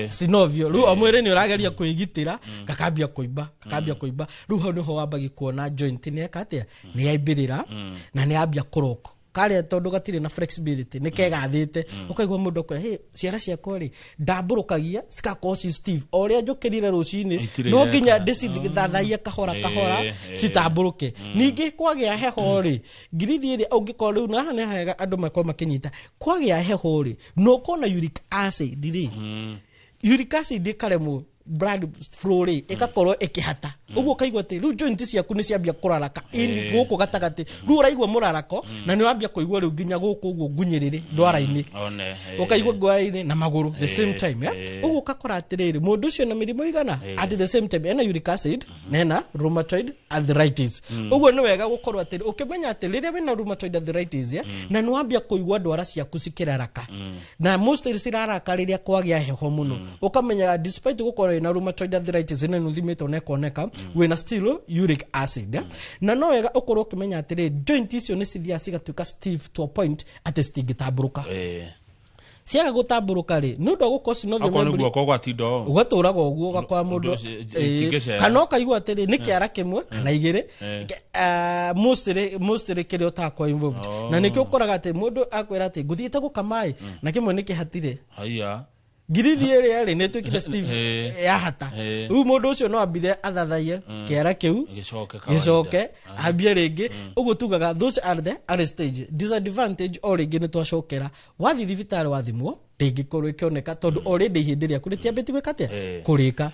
synovial. Rĩu o mwĩrĩ nĩ ũrageria kwĩgitĩra, gakambia kũimba, gakambia kũimba. Rĩu hau nĩho wambagia kuona joint nĩ eka atĩa, nĩ yaimbĩrĩra na nĩ yambia kũroko karĩa, tondũ gatirĩ na flexibility, nĩ kegathĩte. Ũkaigua mũndũ akoya, "Hey, ciara ciakwa rĩ, ndambũrũkagia cigakorwo ci stiff o ũrĩa njũkĩrire rũcinĩ,
Itirĩ
no nginya
ireka.
ndĩcithathaie kahora kahora citambũrũke." Ningĩ kwagĩa heho rĩ, ngirithi ĩrĩa ũngĩkorwo rĩu na haha nĩ hega andũ makorwo makĩnyita, kwagĩa heho rĩ, no ũkorwo na uric acid rĩ, uric acid ĩkaremwo blood flow rĩ, ĩgakorwo ĩkĩhata. Ũguo ũkaigua atĩ rĩu joint ciaku nĩ ciambia kũraraka gũkũ gatagatĩ. Rĩu ũraigua mũrarako na nĩ wambia kũigua rĩu nginya gũkũ ũguo ngunyĩrĩrĩ ndwara-inĩ,
One,
ũkaigua ngwara-inĩ na magũrũ the same time, yeah? Ũguo ũgakora atĩrĩrĩ, mũndũ ũcio na mĩrimũ igana at the same time, ena uric acid na ena rheumatoid arthritis. Ũguo nĩ wega gũkorwo atĩrĩ ũkĩmenya atĩ rĩrĩa wĩna rheumatoid arthritis, yeah, na nĩ wambia kũigua ndwara ciaku cikĩraraka, na mostly ciraraka rĩrĩa kwagĩa heho mũno, ũkamenya despite gũkorwo wĩna rheumatoid arthritis na nĩ ũthimĩtwo na ĩkoneka, wĩna still uric acid, yeah? Na no wega ũkorwo ũkĩmenya atĩrĩ, joint icio nĩ cithiaga cigatuĩka stiff to a point atĩ citingĩtambũrũka. Ciaga gũtambũrũka rĩ, nĩ ũndũ wa gũkorwo synovial
Akorwo nĩ
membrane
guoko gwatinda ũũ.
Ũgatũraga ũguo, ũgakora mũndũ
Ũndũ ũcio, itingĩcera.
Kana ũkaigua atĩrĩ nĩ kĩara kĩmwe kana igĩrĩ. Mostly kĩrĩa ũtakorwo involved, na nĩkĩo ũkoraga atĩ mũndũ akwĩra atĩ ngũthiĩte gũkama ĩ, na kĩmwe nĩ kĩhatire.
Haiya.
Ngirithi ĩrĩa rĩ, nĩ ĩtuĩkire stiff, yahata. Rĩu mũndũ ũcio no ambire athathaiye kĩara kĩu
Gĩcoke kawaida.
gĩcoke ambie rĩngĩ. Ũguo tugaga those are the early stage disadvantage. O rĩngĩ nĩ twacokera, wathiĩ thibitarĩ wathimwo, ndĩngĩkorwo ĩkĩoneka tondũ already ihĩndĩ rĩaku rĩtiambĩtie gwĩka atĩa? Kũrĩka.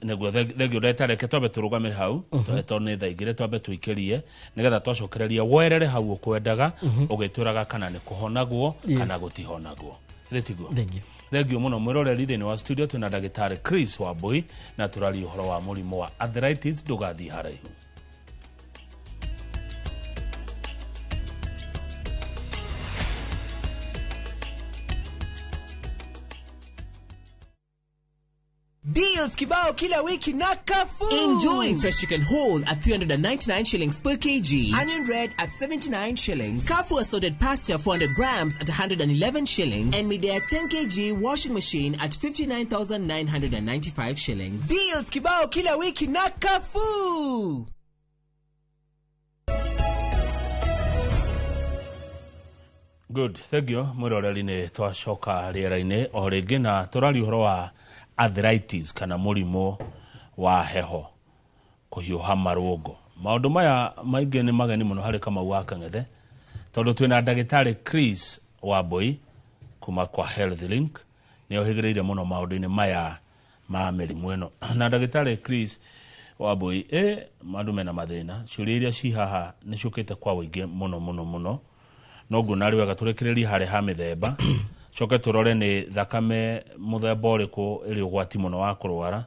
Nĩguo, thengio ndagĩtarĩ. Reke twambe tũrũgamĩre hau, tondũ nĩ thaa 2, twambe tũikĩrie nĩgetha twacokereria werere hau ũkwendaga ũgĩtwĩraga kana nĩ kũhonagwo kana gũtihonagwo. Githĩ tiguo?
Thengio.
Thengio mũno. Mwĩroreri, thĩinĩ wa studio twĩna ndagĩtarĩ Chris Wambui na tũraria ũhoro wa mũrimũ wa arthritis. Ndũgathiĩ haraihu.
Deals kibao kila wiki na Carrefour.
Enjoy fresh chicken whole at 399 shillings per kg.
Onion red at 79 shillings.
Carrefour assorted pasta 400 grams at 111 shillings. And Midea 10 kg washing machine at 59,995 shillings.
Deals kibao kila wiki na Carrefour.
Good, thank you. Mwĩroreri, nĩ twacoka rĩera-inĩ o rĩngĩ na tũraria ũhoro wa arthritis kana mũrimũ wa heho, kũhiũha marũngo. Maũndũ maya maingĩ nĩ mageni mũno harĩ Kamau wa Kang'ethe, tondũ twĩna ndagĩtarĩ Chris Wambui kuma kwa Health Link, nĩ ohĩgĩrĩire mũno maũndũ-inĩ maya ma mĩrimũ ĩno. Na ndagĩtarĩ Chris Wambui, ĩ andũ mena mathĩna, ciũria iria ci haha nĩ ciũkĩte kwa ũingĩ mũno mũno mũno. No nguona arĩ wega tũrĩkĩrĩrie harĩa ha mĩthemba, coke tũrore nĩ thakame mũthemba ũrĩkũ ĩrĩ ũgwati mũno wa kũrwara,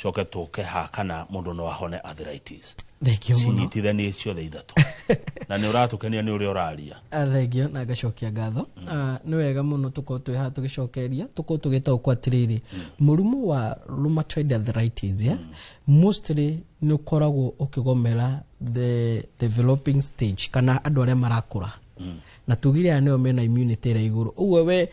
coke tũke ha kana mũndũ no ahone arthritis.
Thengio mũno.
Cinyitithanie ciothe ithatũ, na nĩ ũratũkenia nĩ ũrĩa ũraria.
Thengio na ngacokia ngatho. Nĩ wega mũno tũkorwo twĩ haha tũgĩcokeria, tũkorwo tũgĩtaũkwo atĩrĩrĩ, mũrimũ wa rheumatoid arthritis, yeah? Mostly nĩ ũkoragwo ũkĩgomera the developing stage kana andũ arĩa marakũra, na tugire aya nĩo mena immunity ĩrĩa igũrũ. Ũguo we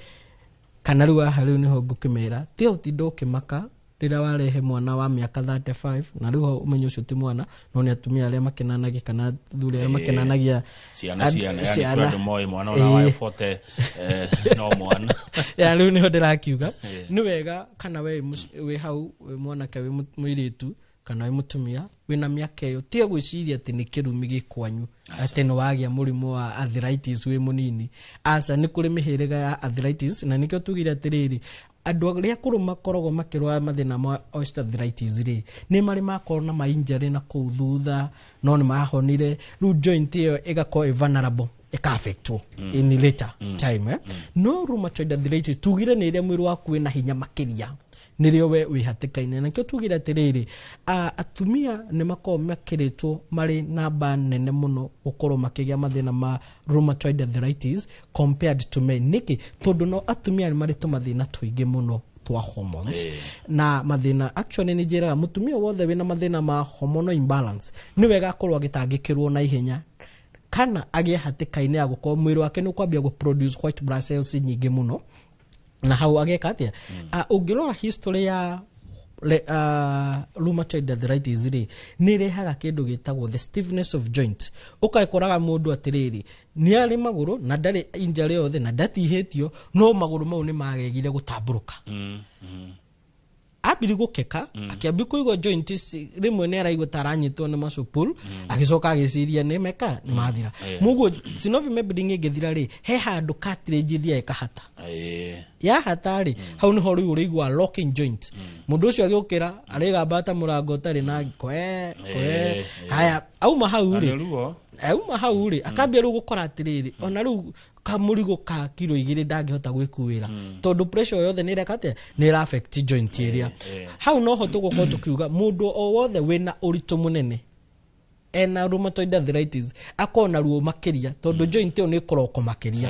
kana rĩu haha rĩu nĩho ngũkĩmera tiga ũtinda ũkĩmaka rĩrĩa warehe mwana wa mĩaka 35, na rĩu ho ũmenye ũcio ti mwana, no nĩ atumia arĩa makenanagia kana athuri arĩa makenanagia.
Ciana, ciana, yani kwĩ andũ moĩ mwana ona wa 40 no mwana.
Ya, rĩu nĩho ndĩrakiuga nĩ wega kana we wĩ hau wĩ mwanake, wĩ mũirĩtu kana wĩ mũtumia wĩna mĩaka ĩyo, tiga gwĩciria atĩ nĩ kĩrumi gĩ kwanyu atĩ nĩ wagĩa mũrimũ wa arthritis wĩ mũnini. Aca, nĩ kũrĩ mĩhĩrĩga ya arthritis, na nĩkĩo tugire atĩrĩrĩ, andũ arĩa akũrũ makoragwo makĩrwara mathĩna ma osteoarthritis rĩ, nĩ marĩ makorwo na mainjury na kũu thutha, no nĩ mahonire. Rĩu joint ĩyo ĩgakorwo ĩ vulnerable. ĩka-affectwo in later time. No rheumatoid arthritis tugire nĩ ĩrĩa mwĩrĩ waku wĩna hinya makĩria, nĩrĩo we wĩ hatĩka-inĩ. Nakĩo tugire atĩrĩrĩ, atumia nĩ makoragwo makĩrĩtwo marĩ namba nene mũno gũkorwo makĩgĩa mathĩna ma rheumatoid arthritis compared to men. Nĩkĩ? Tondũ no atumia nĩ marĩ tũmathĩna tũingĩ mũno twa hormones na mathĩna. Actually, nĩ njĩraga mũtumia wothe wĩna mathĩna ma hormonal imbalance nĩ wega akorwo agĩtangĩkĩrwo na ihenya, kana agĩe hatĩka-inĩ ya gũkorwo mwĩrĩ wake nĩ ũkwambia gũ produce white blood cells nyingĩ mũno, na hau ageka atĩa? Ũngĩrora history ya rheumatoid arthritis rĩ, nĩ ĩrehaga kĩndũ gĩtagwo the stiffness of joint. Ũgakoraga mũndũ atĩrĩrĩ, nĩ arĩ magũrũ na ndarĩ injury yothe na ndatihĩtio, no magũrũ mau nĩ magegire gũtambũrũka. Ambiri gũkeka, akĩambia kũigua joint rĩmwe nĩ araigua ta aranyitwo nĩ muscle pull, agĩcoka agĩciria nĩ meka nĩ mathira. Mũguo synovial membrane ĩngĩthira rĩ, he handũ cartilage ĩthiaga ĩkahata. Yahata rĩ, hau nĩho rĩu ũrĩigua locking joint. Mũndũ ũcio agĩũkĩra arĩgamba ta mũrango ũtarĩ na kwe kwe. Haya, auma hau
Na
rĩ,
nĩ ruo.
Auma hau rĩ, akambia rĩu gũkora atĩrĩrĩ, ona rĩu kamũrigo ka kiro 2 ndangĩhota gwĩkuĩra, tondũ pressure yothe nĩ ĩreka atĩa? Nĩ ĩra affect joint ĩrĩa. Hau noho tũgũkorwo tũkiuga mũndũ o wothe wĩna ũritũ mũnene ena rheumatoid arthritis akorwo na ruo makĩria, tondũ joint ĩyo nĩ ĩkoroko makĩria.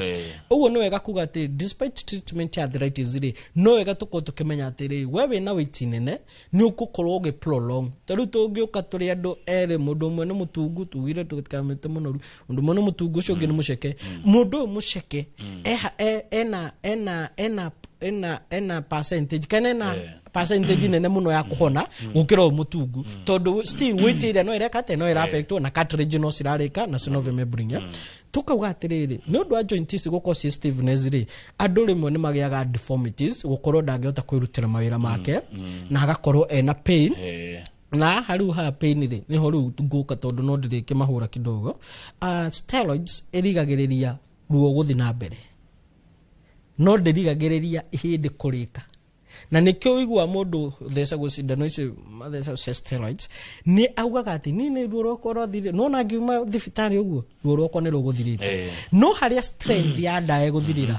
Ũguo nĩ wega kuga atĩ despite treatment ya arthritis rĩ, no wega tũkorwo tũkĩmenya atĩrĩ, we wĩna weight nene nĩ ũgũkorwo ũgĩ prolong. Ta rĩu tũngĩũka tũrĩ andũ erĩ, mũndũ ũmwe nĩ mũtungu, tugire tũtikamĩte mũnoru, mũndũ ũmwe nĩ mũtungu, ũcio ũngĩ nĩ mũceke. Mũndũ ũyũ mũceke eha- e- ena ena ena ena ena percentage kana ena percentage nene mũno ya kũhona gũkĩra ũyũ mũtungu, tondũ still weight ĩrĩa no ĩreka atĩa? No ĩra affectwo na cartilage no cirarĩka na synovial membrane. Tukauga atĩrĩrĩ, nĩ ũndũ wa joint ici gũkorwo ciĩ stiffness rĩ, andũ rĩmwe nĩ magĩaga deformities, gũkorwo ndangĩhota kwĩrutĩra mawĩra make na agakorwo ena pain. Na haha rĩu haha pain rĩ, nĩho rĩu ngũka, tondũ no ndĩrĩkĩmahũra kidogo. Steroids ĩrigagĩrĩria ruo gũthiĩ na mbere, no ndĩrigagĩrĩria ihĩndĩ kũrĩka, na nĩkĩo ũiguaga mũndũ thecagwo cindano ici mathecagwo cia steroids nĩ augaga atĩ niĩ nĩ ruo rwakwa rwathirire, no na ngiuma thibitarĩ ũguo ruo rwakwa nĩ rũgũthirĩte. No harĩa strength ya ndawa ĩgũthirĩra,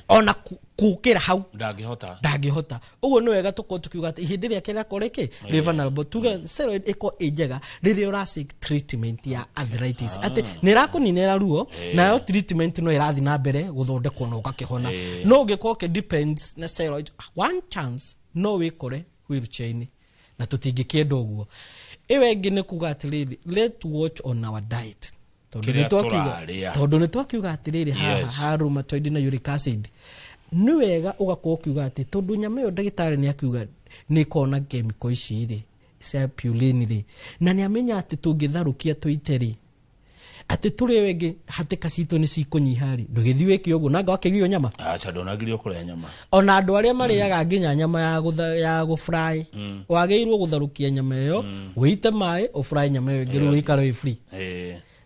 ona kũkĩra hau
ndangĩhota.
Ndangĩhota. Ũguo nĩ wega tũkorwo tukiuga atĩ ihĩndĩ rĩake rĩakorwo rĩkĩ rĩ vulnerable. Tuge steroid ĩkorwo ĩ njega rĩrĩa ũra seek treatment ya arthritis, atĩ nĩ ĩrakũninĩra ruo nayo treatment no ĩrathiĩ na mbere gũthondekwo na ũgakĩhona. No ũngĩkorwo ũkĩ depends na steroid, one chance no wĩkore wheelchair-inĩ, na tũtingĩkĩenda ũguo. Ĩyo ĩngĩ nĩ kuga atĩrĩrĩ, let's watch on our diet, tondũ
Kĩrĩa
nĩ twakiuga
tũrarĩa.
Tondũ nĩ twakiuga atĩrĩrĩ, haha ha rheumatoid na uric acid, nĩ wega ũgakorwo ũkiuga atĩ tondũ nyama ĩyo ndagĩtarĩ nĩ akiuga nĩ ĩkoragwo na chemical ici rĩ cia purine rĩ, na nĩ amenya atĩ tũngĩtharũkia tũite rĩ, atĩ tũrĩ ĩyo ĩngĩ hatĩka citũ nĩ cikũnyiha rĩ, ndũgĩthiĩ wĩke ũguo nanga wakĩgio nyama.
Aca, ndũnagirio kũrĩa nyama.
Ona andũ arĩa marĩaga nginya nyama ya gũtha, ya gũfry, wagĩrĩirwo gũtharũkia nyama ĩyo, wĩite maĩ, ũfry nyama ĩyo ĩngĩ, rĩu ũikare wĩ free.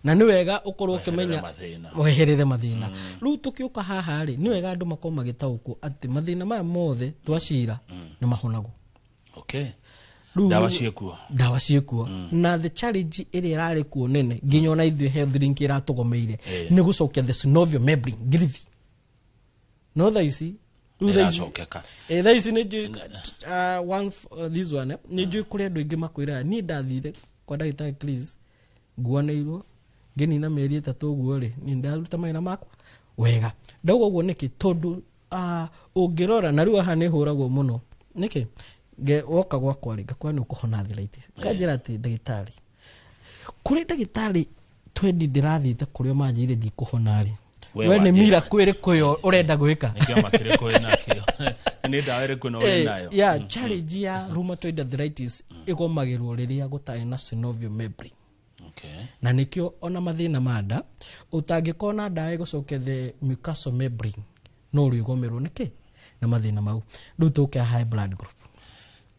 Na nĩ wega ũkorwo ũkĩmenya
mathĩna.
Weherere mathĩna. Rĩu tũkĩũka haha rĩ, nĩ wega andũ makorwo magĩtaũkwo atĩ mathĩna maya mothe twacira nĩ mahonagwo. Rĩu
Ndawa ciĩkuo.
Ndawa ciĩkuo, na the challenge ĩrĩa ĩrarĩ kuo nene nginya ona ithuĩ Health Link ĩratũgomeire nĩ gũcokia the synovial membrane ngirithi, no thaa ici rĩu thaa ici
Ĩracokeka.
Thaa ici nĩ njũĩ this one, nĩ njũĩ kũrĩ andũ aingĩ makwĩraga, niĩ ndathire kwa ndagĩtarĩ Chris nguanĩirwo ngĩnina mĩeri 3 ũguo rĩ, niĩ ndaruta mawĩra makwa wega. Ndauga ũguo nĩkĩ? Tondũ ũngĩrora na rĩu haha nĩ hũragwo mũno nĩkĩ. Woka gwakwa rĩ, ngakora nĩ ũkũhona arthritis, kanjĩra atĩ ndagĩtarĩ, kũrĩ ndagĩtarĩ twendi ndĩrathiĩte kũrĩa manjĩire ndikũhona rĩ,
We
we nĩ
wanjĩra.
miracle ĩrĩkũ ĩyo ũrenda gwĩka?
Nĩ kĩama kĩrĩkũ wĩnakĩo? Nĩ ndawa ĩrĩkũ ĩno wĩnayo?
Ya challenge ya rheumatoid arthritis ĩgomagĩrwo rĩrĩa gũtarĩ na synovial membrane. Na nĩkĩo ona mathĩna ma nda, ũtangĩkorwo na ndawa ĩgũcokia the mucosal membrane, no ũrĩgomerwo nĩkĩ na mathĩna mau. Rĩu tũke high blood group.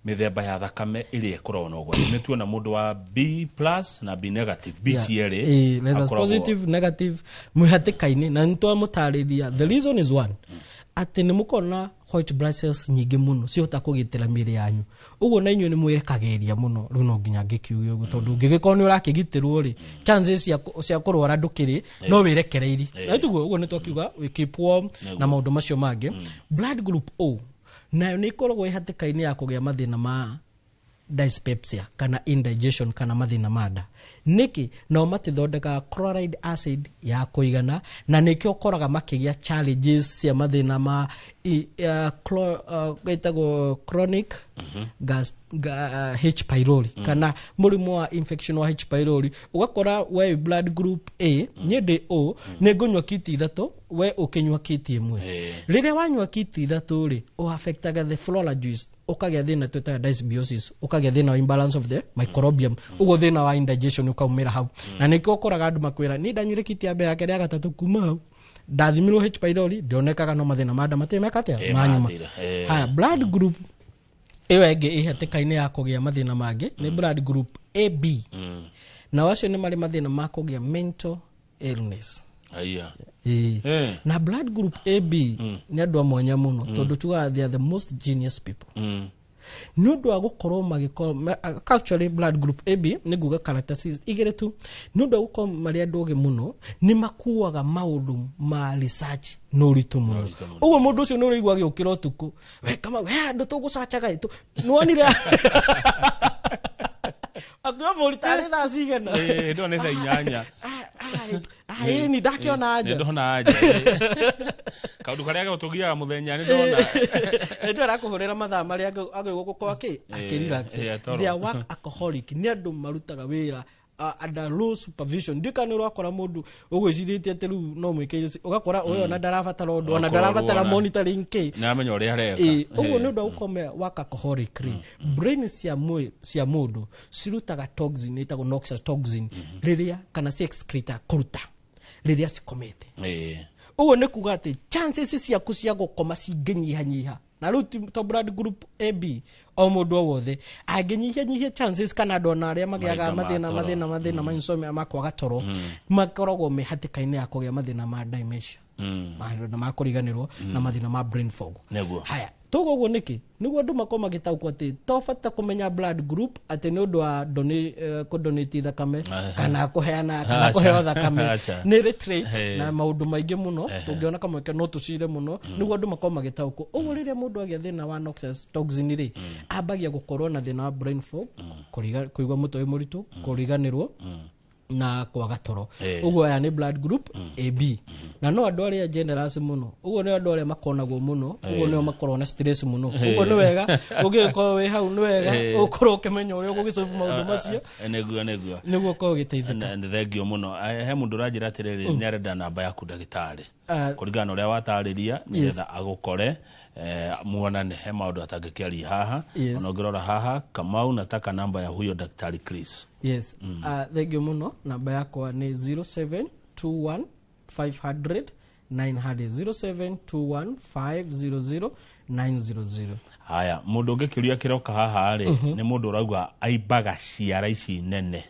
Mĩthemba ya thakame ĩrĩa ĩkoragwo na ũgwati, nĩ tuona mũndũ wa B plus na B negative, B cierĩ.
Rhesus positive, negative mwĩ hatĩka-inĩ, na nĩ twamũtarĩria the reason is one. Atĩ nĩ mũkorwo white blood cells nyingĩ mũno cihota kũgitĩra mĩĩrĩ yanyu. Ũguo na inyuĩ nĩ mwĩrekagĩrĩria mũno. Rĩu no nginya ngĩkiuge ũguo, tondũ ũngĩgĩkorwo nĩ ũrakĩgitĩrwo rĩ, chances cia kũrwara ndũkĩrĩ, no wĩrekereirie na tiguo. Ũguo nĩ twakiuga we keep warm na maũndũ macio mangĩ. Blood group O nayo nĩ ĩkoragwo ĩ hatĩka-inĩ ya kũgĩa mathĩna ma dyspepsia kana indigestion kana mathĩna ma nda. Nĩkĩ? Nao matithondekaga chloride acid ya kũigana, na nĩkĩo ũkoraga makĩgĩa challenges cia mathĩna ma ĩtagwo chronic gas, H pylori kana mũrimũ wa infection wa H pylori. Ũgakora we blood group A, niĩ ndĩ O, nĩ ngũnyua kiti 3, we ũkĩnyua kiti 1. Rĩrĩa wanyua kiti 3 rĩ, ũaffectaga the flora juice, ũkagĩa thĩna twĩtaga dysbiosis, ũkagĩa thĩna wa imbalance of the microbiome. Ũguo thĩna wa indigestion ũkaumĩra hau, na nĩkĩo ũkoraga andũ makwĩra, "Niĩ ndanyuire kiti ya mbere, ya kerĩ, ya gatatũ, kuma hau ndathimirwo H pylori ndionekaga, no mathĩna ma nda matirĩ meka atĩa manyuma."
Mathira.
Haya, blood group ĩyo ĩngĩ ĩ hatĩka-inĩ ya kũgĩa mathĩna mangĩ nĩ blood group AB. Nao acio nĩ marĩ mathĩna ma kũgĩa mental illness.
Aya.
Ĩĩ. Na blood group AB nĩ andũ a mwanya mũno, tondũ tugaga they are the most genius people nĩ ũndũ wa gũkorwo magĩkorwo actually blood group AB, nĩ nguga characteristics igĩrĩ tu. Nĩ ũndũ wa gũkorwo marĩ andũ ogĩ mũno, nĩ makuaga maũndũ ma research na ũritũ mũno. Ũguo mũndũ ũcio nĩ ũrĩigua agĩũkĩra ũtukũ, "We Kamau, he handũ tũgũcacaga ĩ, nĩwonire?" Akiuga, "Mũrita, thaa cigana?"
Ndo nĩ thaa 8.
Ĩni ndakĩona anja.
Nĩ ndona anja. Kaũndũ karĩa gagũtũgiaga mũthenya nĩ ndona.
Nĩ arakũhũrĩra mathaa marĩa agĩrĩirwo gũkorwo akĩ relax.
Toro.
They are work alcoholic, nĩ andũ marutaga wĩra under low supervision. Ndiũ kana nĩ ũrakora mũndũ ũgwĩcirĩtie atĩ rĩu no mwĩke, ũgakora ũyũ ona ndarabatara ũndũ, ona
Okorwo
ndarabatara
ona.
monitoring kĩ.
Nĩ amenya ũrĩa areka.
Ĩĩ, ũguo nĩ ũndũ wa gũkorwo me work alcoholic rĩ, brain cia mũndũ cirutaga toxin ĩtagwo noxious toxin rĩrĩa kana ci excrete kũruta rĩrĩa cikomete. Ũguo nĩ kuga atĩ chances ciaku cia gũkoma cingĩnyihanyiha, na rĩu to blood group AB, o mũndũ o wothe angĩnyihanyihia chances, kana andũ ona arĩa magĩaga
Mahinda ma
mathĩna
toro.
mathĩna ma insomnia, ma kwaga toro, makoragwo me hatĩka-inĩ ya kũgĩa mathĩna ma dementia, mathĩna ma kũriganĩrwo na mathĩna ma brain fog. Haya, tuga ũguo nĩkĩ? Nĩguo andũ makorwo magĩtaũkwo atĩ to bata kũmenya blood group atĩ nĩ ũndũ wa kũdonate thakame kana kũheana kana kũheo thakame.
Aca.
Nĩ rĩ traits na maũndũ maingĩ mũno tũngĩona kamweke no tũcire mũno nĩguo andũ makorwo magĩtaũkwo. Ũguo rĩrĩa mũndũ agĩa thĩna wa noxious toxin rĩ, ambagia gũkorwo na thĩna wa brain fog, kũigua mũtwe wĩ mũritũ, kũriganĩrwo na kwaga toro. Ũguo aya nĩ blood group AB, na no andũ arĩa generous mũno. Ũguo nĩ andũ arĩa makonagwo mũno, ũguo nĩo makoragwo na stress mũno. Ũguo nĩ wega ũngĩgĩkorwo wĩ hau, nĩ wega ũkorwo ũkĩmenya ũrĩa ũgũgĩsolve maũndũ macio
Nĩguo.
nĩguo ũkorwo ũgĩteithĩka.
Nĩ thengio mũno. He mũndũ ũranjĩra atĩrĩrĩ, nĩ arenda namba yaku, ndagĩtarĩ, kũringana na ũrĩa watarĩria, nĩgetha agũkore, muonane, he maũndũ atangĩkĩaria haha. Ona ũngĩrora haha, "Kamau, nataka namba ya huyo daktari Chris."
Yes, thank you mũno. Namba yakwa nĩ 0721 500 900, 0721 500 900.
Haya, mũndũ ũngĩ kĩũria kĩroka haha rĩ, nĩ mũndũ ũrauga aimbaga ciara ici nene.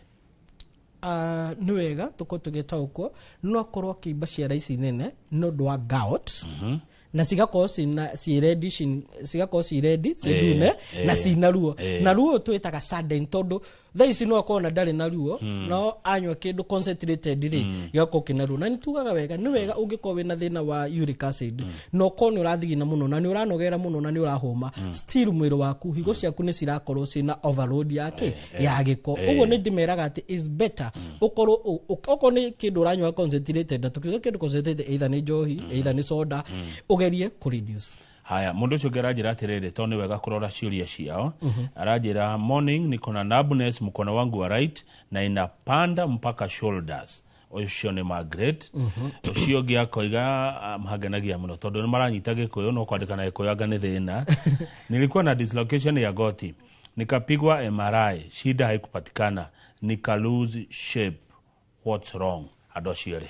Nĩ wega tũkorwo tũgĩtaũkwo no akorwo akĩimba ciara ici nene nĩ ũndũ wa gout, na cigakorwo cina ciĩ ready, cigakorwo ciĩ ready, ciĩ ndune na cina ruo, na ruo twĩtaga sudden, tondũ thaa ici no akorwo na ndarĩ na ruo, no anyua kĩndũ concentrated rĩ, gĩgakorwo kĩna ruo. Na nĩ tugaga wega, nĩ wega ũngĩkorwo wĩna thĩna wa uric acid na ũkorwo nĩ ũrathigina mũno na nĩ ũranogera mũno na nĩ ũrahũma, still mwĩrĩ waku, higo ciaku nĩ cirakorwo ciĩna overload yake ya gĩko. Ũguo nĩ ndĩmeraga atĩ is better ũkorwo okorwo nĩ kĩndũ ũranyua concentrated, na tũkiuga kĩndũ concentrated, either nĩ njohi, either nĩ soda, ũgerie kũ reduce.
Haya, mũndũ ũcio ũngĩ aranjĩra atĩrĩrĩ, tondũ nĩ wega kũrora ciũria ciao, aranjĩra, "Morning, niko na numbness mkono wangu wa right na inapanda mpaka shoulders." Ũcio nĩ Margaret. Ũcio ũngĩ akoiga, mahangenagia mũno tondũ nĩ maranyita gĩkũyũ, no kwandĩka na gĩkũyũ anga nĩ thĩna. "Nilikuwa na dislocation ya goti, nikapigwa MRI, shida haikupatikana, nika lose shape. What's wrong?" Andũ acio erĩ.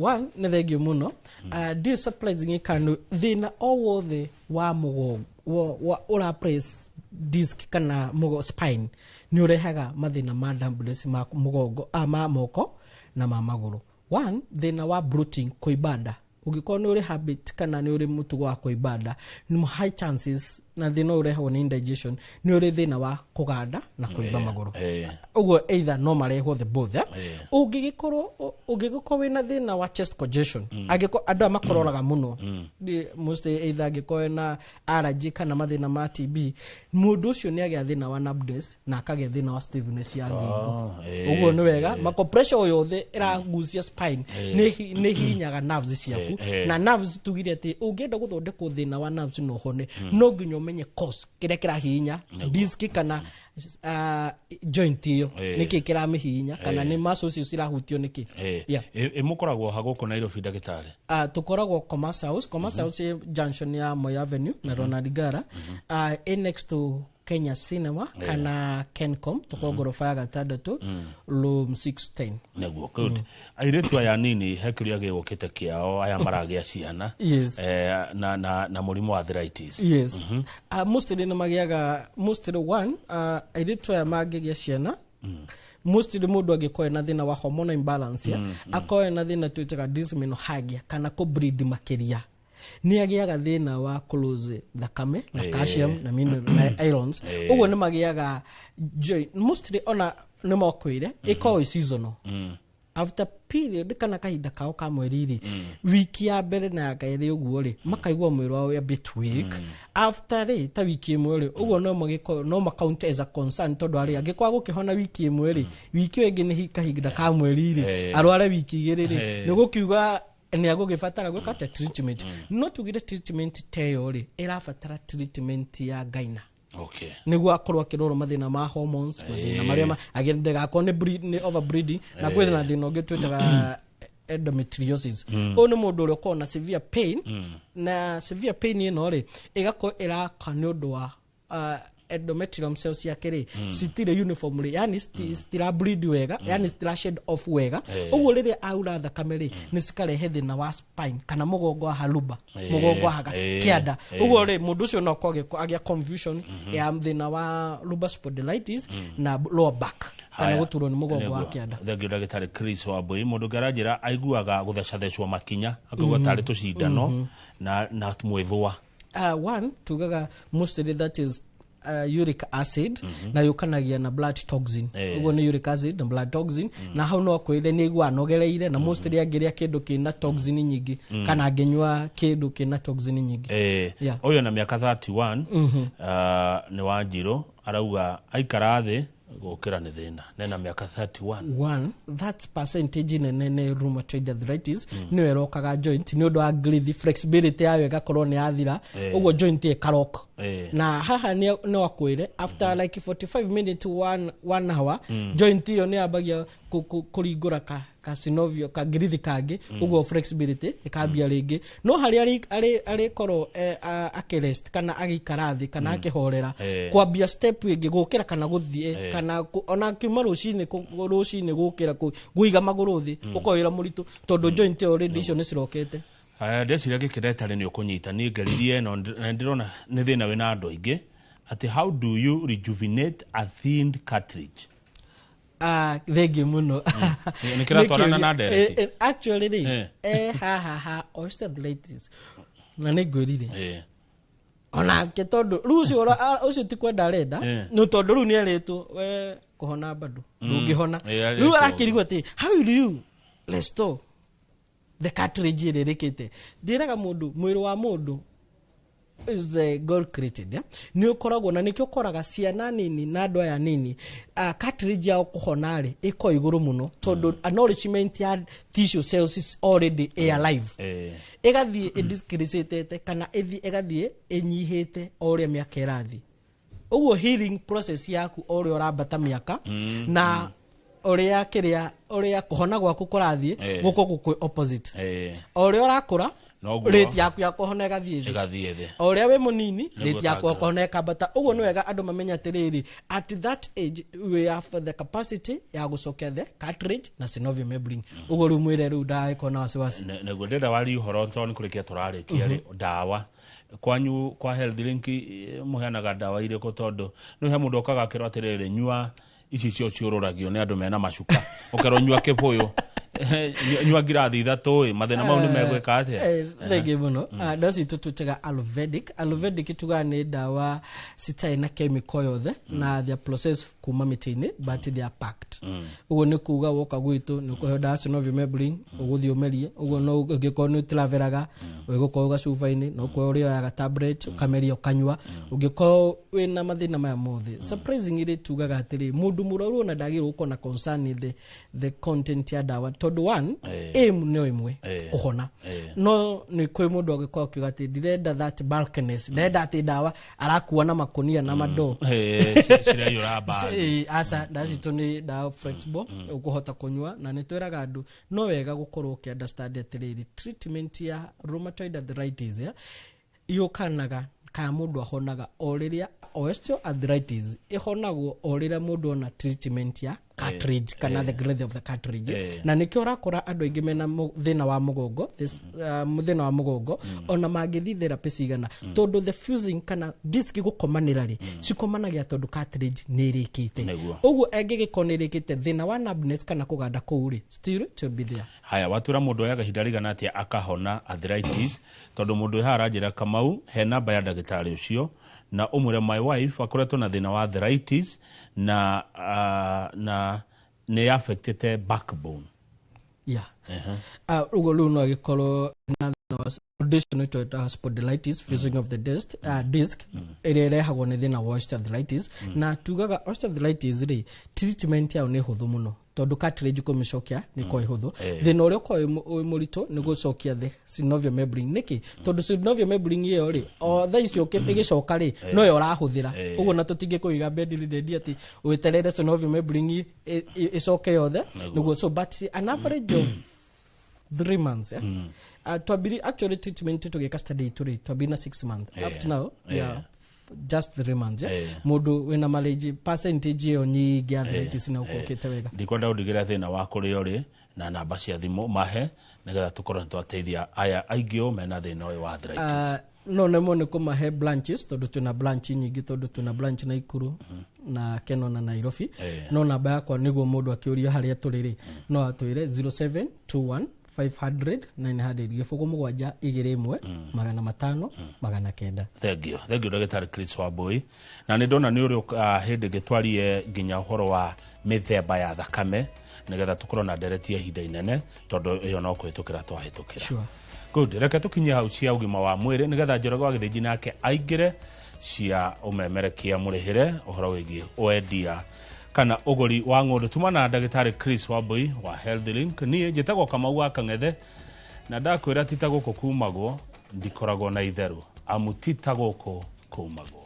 One, nĩ thengio mũno. Ndiũ surprising kana thĩna o wothe wa mũgongo wa ũra press disc kana mũgo spine nĩ ũrehaga mathĩna ma numbness ma mũgongo, ma moko na ma magũrũ. One, thĩna wa bloating, kũimba nda. Ũngĩkorwo nĩ ũrĩ habit kana nĩ ũrĩ mũtugo wa kũimba nda, nĩ high chances na thĩna ũyũ ũrehagwo nĩ indigestion, nĩ ũrĩ thĩna wa kũganda na kũimba magũrũ. Ũguo either no marehwo the both, eh? Ũngĩgĩkorwo wĩna thĩna wa chest congestion, angĩkorwo andũ aya makororaga mũno, mostly either angĩkorwo ena allergy kana mathĩna ma TB, mũndũ ũcio nĩ agĩa thĩna wa numbness na akagĩa thĩna wa stiffness ya ngingo. Ũguo nĩ wega mako pressure o yothe ĩragucia spine nĩ hinyaga nerves ciaku. Na nerves tugire atĩ ũngĩenda gũthondekwo thĩna wa nerves no ũhone, no nginya ũmenye cause, kĩrĩa kĩrahihinya disc kana joint ĩyo. Nĩkĩ kĩramĩhihinya kana nĩ muscles icio cirahutio nĩkĩ? Yeah.
Ĩ mũkoragwo ha gũkũ Nairobi, ndagĩtarĩ?
Tukoragwo Commerce House. Commerce House ĩ junction ya Moi Avenue na Ronald Ngala, ĩ next to Kenya Cinema kana Kencom. Tukoragwo ngoroba ya gatandatũ, room 610.
Nĩguo, good. Airĩtu aya nini, he kĩũria gĩgũkĩte kĩao, aya maragĩa ciana na mũrimũ wa arthritis.
Yes. Mostly nĩ magĩaga, mostly one, airĩtu aya mangĩgĩa ciana, mostly mũndũ angĩkorwo ena thĩna wa hormonal imbalance, ya akorwo ena thĩna twĩtaga dysmenorrhagia kana kũbleed makĩria, nĩ agĩaga thĩna wa kũlose thakame na calcium na mineral na irons. Ũguo nĩ magĩaga mostly ona nĩ mokwĩre ĩkoragwo ĩ seasonal, after period kana kahinda kao ka mweri rĩ, wiki ya mbere na ya kerĩ ũguo rĩ, makaigua mwĩrĩ wao wĩ a bit weak. After rĩ, ta wiki ĩmwe rĩ, ũguo no magĩkorwo no macount as a concern, tondũ arĩ angĩkorwo gũkĩhona wiki ĩmwe rĩ, wiki ĩyo ĩngĩ nĩ kahinda ka mweri rĩ, arware wiki igĩrĩ rĩ, nĩ gũkiuga nĩ agũgĩbatara gwĩka atĩa? Treatment. No tugire treatment ta ĩyo rĩ, ĩrabatara treatment ya gyna nĩguo akorwo akĩrorwo mathĩna ma hormones, mathĩna marĩa ndagakorwo nĩ nĩ overbleeding. Na kwĩna thĩna ũngĩ twĩtaga endometriosis. Ũyũ nĩ mũndũ ũrĩa ũkoragwo na severe pain, na severe pain ĩno rĩ, ĩgakorwo ĩraka nĩ ũndũ wa endometrium cells ciake rĩ, citirĩ uniformly, yani citira bleed wega, yani citira shed off wega. Ũguo rĩrĩa aura thakame rĩ, nĩ cikarehe thĩna wa spine kana mũgongo wa haluba, mũgongo wa haga kĩanda. Ũguo rĩ, mũndũ ũcio no akorwo agĩa confusion ya thĩna wa lumbar spondylitis na lower back kana gũturwo nĩ mũgongo wa kĩanda.
Thengiũ, ndagĩtarĩ Chris Wambui. Mũndũ ũngĩ aranjĩra aiguaga gũthecathecwo makinya, akaigua tarĩ tũcindano na mwĩthũa.
One tugaga mostly that is uric acid, na yũkanagia na blood toxin. Ũguo nĩ uric acid na blood toxin, na hau no akwĩre nĩ aigua anogereire, na mostly angĩrĩa kĩndũ kĩna toxin nyingĩ kana angĩnyua kĩndũ kĩna toxin nyingĩ.
Ũyũ na mĩaka 31, nĩ Wanjirũ, arauga aikara thĩ gũkĩra nĩ thĩna, nena mĩaka 31.
One, that percentage nene nĩ rheumatoid arthritis, nĩyo ĩrokaga joint nĩ ũndũ wa girthi, flexibility yayo ĩgakorwo nĩ yathira. Ũguo joint ĩkaroka. Na haha nĩ akwĩre after like 45 minutes, one hour, joint ĩyo nĩ yambagia kũringũra ka synovial ka ngirithi kangĩ. Ũguo flexibility ĩkambia rĩngĩ, no harĩa arĩkorwo akĩrest kana agĩikara thĩ kana akĩhorera, kwambia step ĩngĩ gũkĩra kana gũthiĩ kana ona kiuma rũcinĩ, rũcinĩ gũkĩra kũiga magũrũ thĩ ũkorwo wĩra mũritũ, tondũ joint ĩyo already icio nĩ cirokete.
Ndeciria gĩkĩ ndagĩtarĩ nĩ ũkũnyita, niĩ ngeririe no na ndĩrona nĩ thĩna wĩna andũ aingĩ, atĩ how do you rejuvenate a thinned cartilage?
Ah, thengiũ mũno.
Nĩ kĩratwarana na ndereti?
Actually rĩ, haha ha osteoarthritis na nĩ ngwĩrire onake tondũ rĩu ũcio ũcio ti kwenda arenda, no tondũ rĩu nĩ erĩtwo we kũhona bado ndũngĩhona.
Arĩtwo
Rĩu
ũguo.
arakĩrigwo atĩ how will you restore the cartilage ĩrĩa ĩrĩkĩte. Njĩraga mũndũ, mwĩrĩ wa mũndũ is God created, yeah? Nĩ ũkoragwo na nĩkĩo ũkoraga ciana nini na andũ aya nini, cartilage yao kũhona rĩ, ĩkoragwo igũrũ mũno, tondũ a nourishment ya tissue cells is already alive. Ĩgathiĩ ĩdecreasĩte kana ĩthiĩ ĩgathiĩ ĩnyihĩte o ũrĩa mĩaka ĩrathiĩ. Ũguo healing process yaku, o ũrĩa ũrambata mĩaka na ũrĩa kĩrĩa ũrĩa kũhona gwaku kũrathiĩ, gũkoragwo kwĩ opposite. O ũrĩa ũrakũra,
Noguo.
rate yaku ya kũhona ĩgathiĩ thĩ.
Ĩgathiĩ thĩ.
O ũrĩa wĩ mũnini,
Nĩguo
rate yaku ya
ũtangĩra.
kũhona ĩkambata. Ũguo nĩ wega andũ mamenye atĩrĩrĩ, at that age we have the capacity ya gũcokia the cartilage na synovial membrane. Ũguo rĩu mwĩre rĩu ndagagĩkorwo na wasiwasi.
Nĩguo ndĩrenda warie ũhoro, tondũ nĩ kũrĩkia tũrarĩkia rĩ, ndawa kwanyu kwa Health Link, mũheanaga ndawa irĩkũ? Tondũ nĩ he mũndũ okaga akĩrwo atĩrĩrĩ, nyua ici cio ciũrũragio nĩ andũ mena macuka, ũkerwo nyua kĩbũyũ. Nyua ngirathi 3 ĩ, mathĩna mau nĩ megwĩka atĩa?
Thengi mũno. Ndawa citũ twĩtaga Ayurvedic. Ayurvedic tugaga nĩ ndawa citarĩ na chemical yothe, na they are processed kuma mĩtĩ-inĩ, but they are packed. Ũguo nĩ kuga woka gwitũ nĩ ũkũheo ndawa synovial membrane, ũgũthiĩ ũmerie ũguo. No ũngĩkorwo nĩ ũtravelaga, ũgũkorwo gacuba-inĩ, no ũkorwo ũrĩoyaga tablet, ũkameria, ũkanyua ũngĩkorwo wĩna mathĩna maya mothe. Surprisingly, tugaga atĩrĩ, mũndũ mũrwaru ona ndagĩrĩirwo gũkorwo na concern the content ya ndawa, tondũ one aim no ĩmwe, kũhona. No nĩ kwĩ mũndũ angĩkorwo akiuga atĩ ndirenda that bulkiness, ndĩrenda atĩ ndawa arakua na makonia na mandoo.
Ciraiyũra mbagi.
Aca, ndawa citũ nĩ ndawa flexible, ũkũhota kũnyua. Na nĩ twĩraga andũ no wega gũkorwo ũkĩ understand atĩrĩrĩ, treatment ya rheumatoid arthritis yũkanaga kana mũndũ ahonaga o rĩrĩa osteoarthritis ĩhonagwo o rĩrĩa mũndũ ona treatment ya cartilage kana the growth of the cartilage. Na nĩkĩo ũrakora andũ aingĩ mena thĩna wa mũgongo, thĩna wa mũgongo, ona mangĩthiĩ therapy cigana, tondũ the fusing kana disc gũkomanĩra rĩ, cikomanagia tondũ cartilage nĩ ĩrĩkĩte. Ũguo ĩngĩgĩkorwo nĩ ĩrĩkĩte, thĩna wa numbness kana kũganda kũu rĩ, still it will be there.
Haya, watwĩra mũndũ oyaga ihinda rĩigana atĩa akahona arthritis? Tondũ mũndũ wĩ haha aranjĩra, Kamau, he namba ya ndagĩtarĩ ũcio na ũmwĩre my wife akoretwo na thĩna wa arthritis na nĩ affectĩte backbone.
Yeah. Ũguo rĩu no agĩkorwo na thĩna wa condition ĩtwĩtaga spondylitis, fusing of the disc ĩrĩa ĩrehagwo nĩ thĩna wa osteoarthritis. Na tugaga osteoarthritis rĩ, treatment yayo nĩ hũthũ mũno, tondũ cartilage kũmĩcokia nĩ ĩkoragwo ĩhũthũ. Thĩna ũrĩa ũkoragwo wĩ mũritũ nĩ gũcokia the synovial membrane. Nĩkĩ? Tondũ synovial membrane ĩyo rĩ, o thaa icio ĩgĩcoka rĩ, noyo ũrahũthĩra. Ũguo na tũtingĩkũiga bedridden atĩ weterere synovial membrane ĩcoke yothe nĩguo. So but an average of 3 months, yeah? Twambiri actually treatment tũgĩka study itũ rĩ, twambiri na 6 months. Up to now we are just 3 months, yeah? Mũndũ wĩna marriage percentage ĩyo nyingĩ arthritis na ũkokĩte wega.
Ndikwenda ũndigĩre thĩna wa kũrĩa ũrĩ na namba cia thimũ mahe, nĩgetha tũkorwo nĩ twateithia aya aingĩ o mena thĩna ũyũ wa arthritis.
No nemwo nĩ kũmahe branches, tondũ twĩna branch nyingĩ, tondũ twĩna branch Naikuru na Keno na Nairobi. No namba yakwa, nĩguo mũndũ akĩũria harĩa tũrĩ rĩ, no atwĩre 0721 500 900, 0721 500 900.
Thengio, thengio, ndagĩtarĩ Chris Wambui. Na nĩ ndona nĩ ũrĩ hĩndĩ ĩngĩ twarie nginya ũhoro wa mĩthemba ya thakame, nĩgetha tũkorwo na ndereti ya ihinda inene, tondũ ĩyo no kũhĩtũkĩra twahĩtũkĩra. Good, reke tũkinyie hau cia ũgima wa mwĩrĩ, nĩgetha Njoroge wa Gĩthĩnji nake aingĩre cia ũmemerekia, mũrĩhĩre ũhoro wĩgiĩ wendia kana ũgũri wa ng'ũndũ. Tuma na ndagĩtarĩ Chris Wambui wa Health Link. Niĩ njĩtagwo Kamau wa Kang'ethe, na ndakwĩra ti ta gũkũ kumagwo, ndikoragwo na itherũ, amu ti ta gũkũ kumagwo.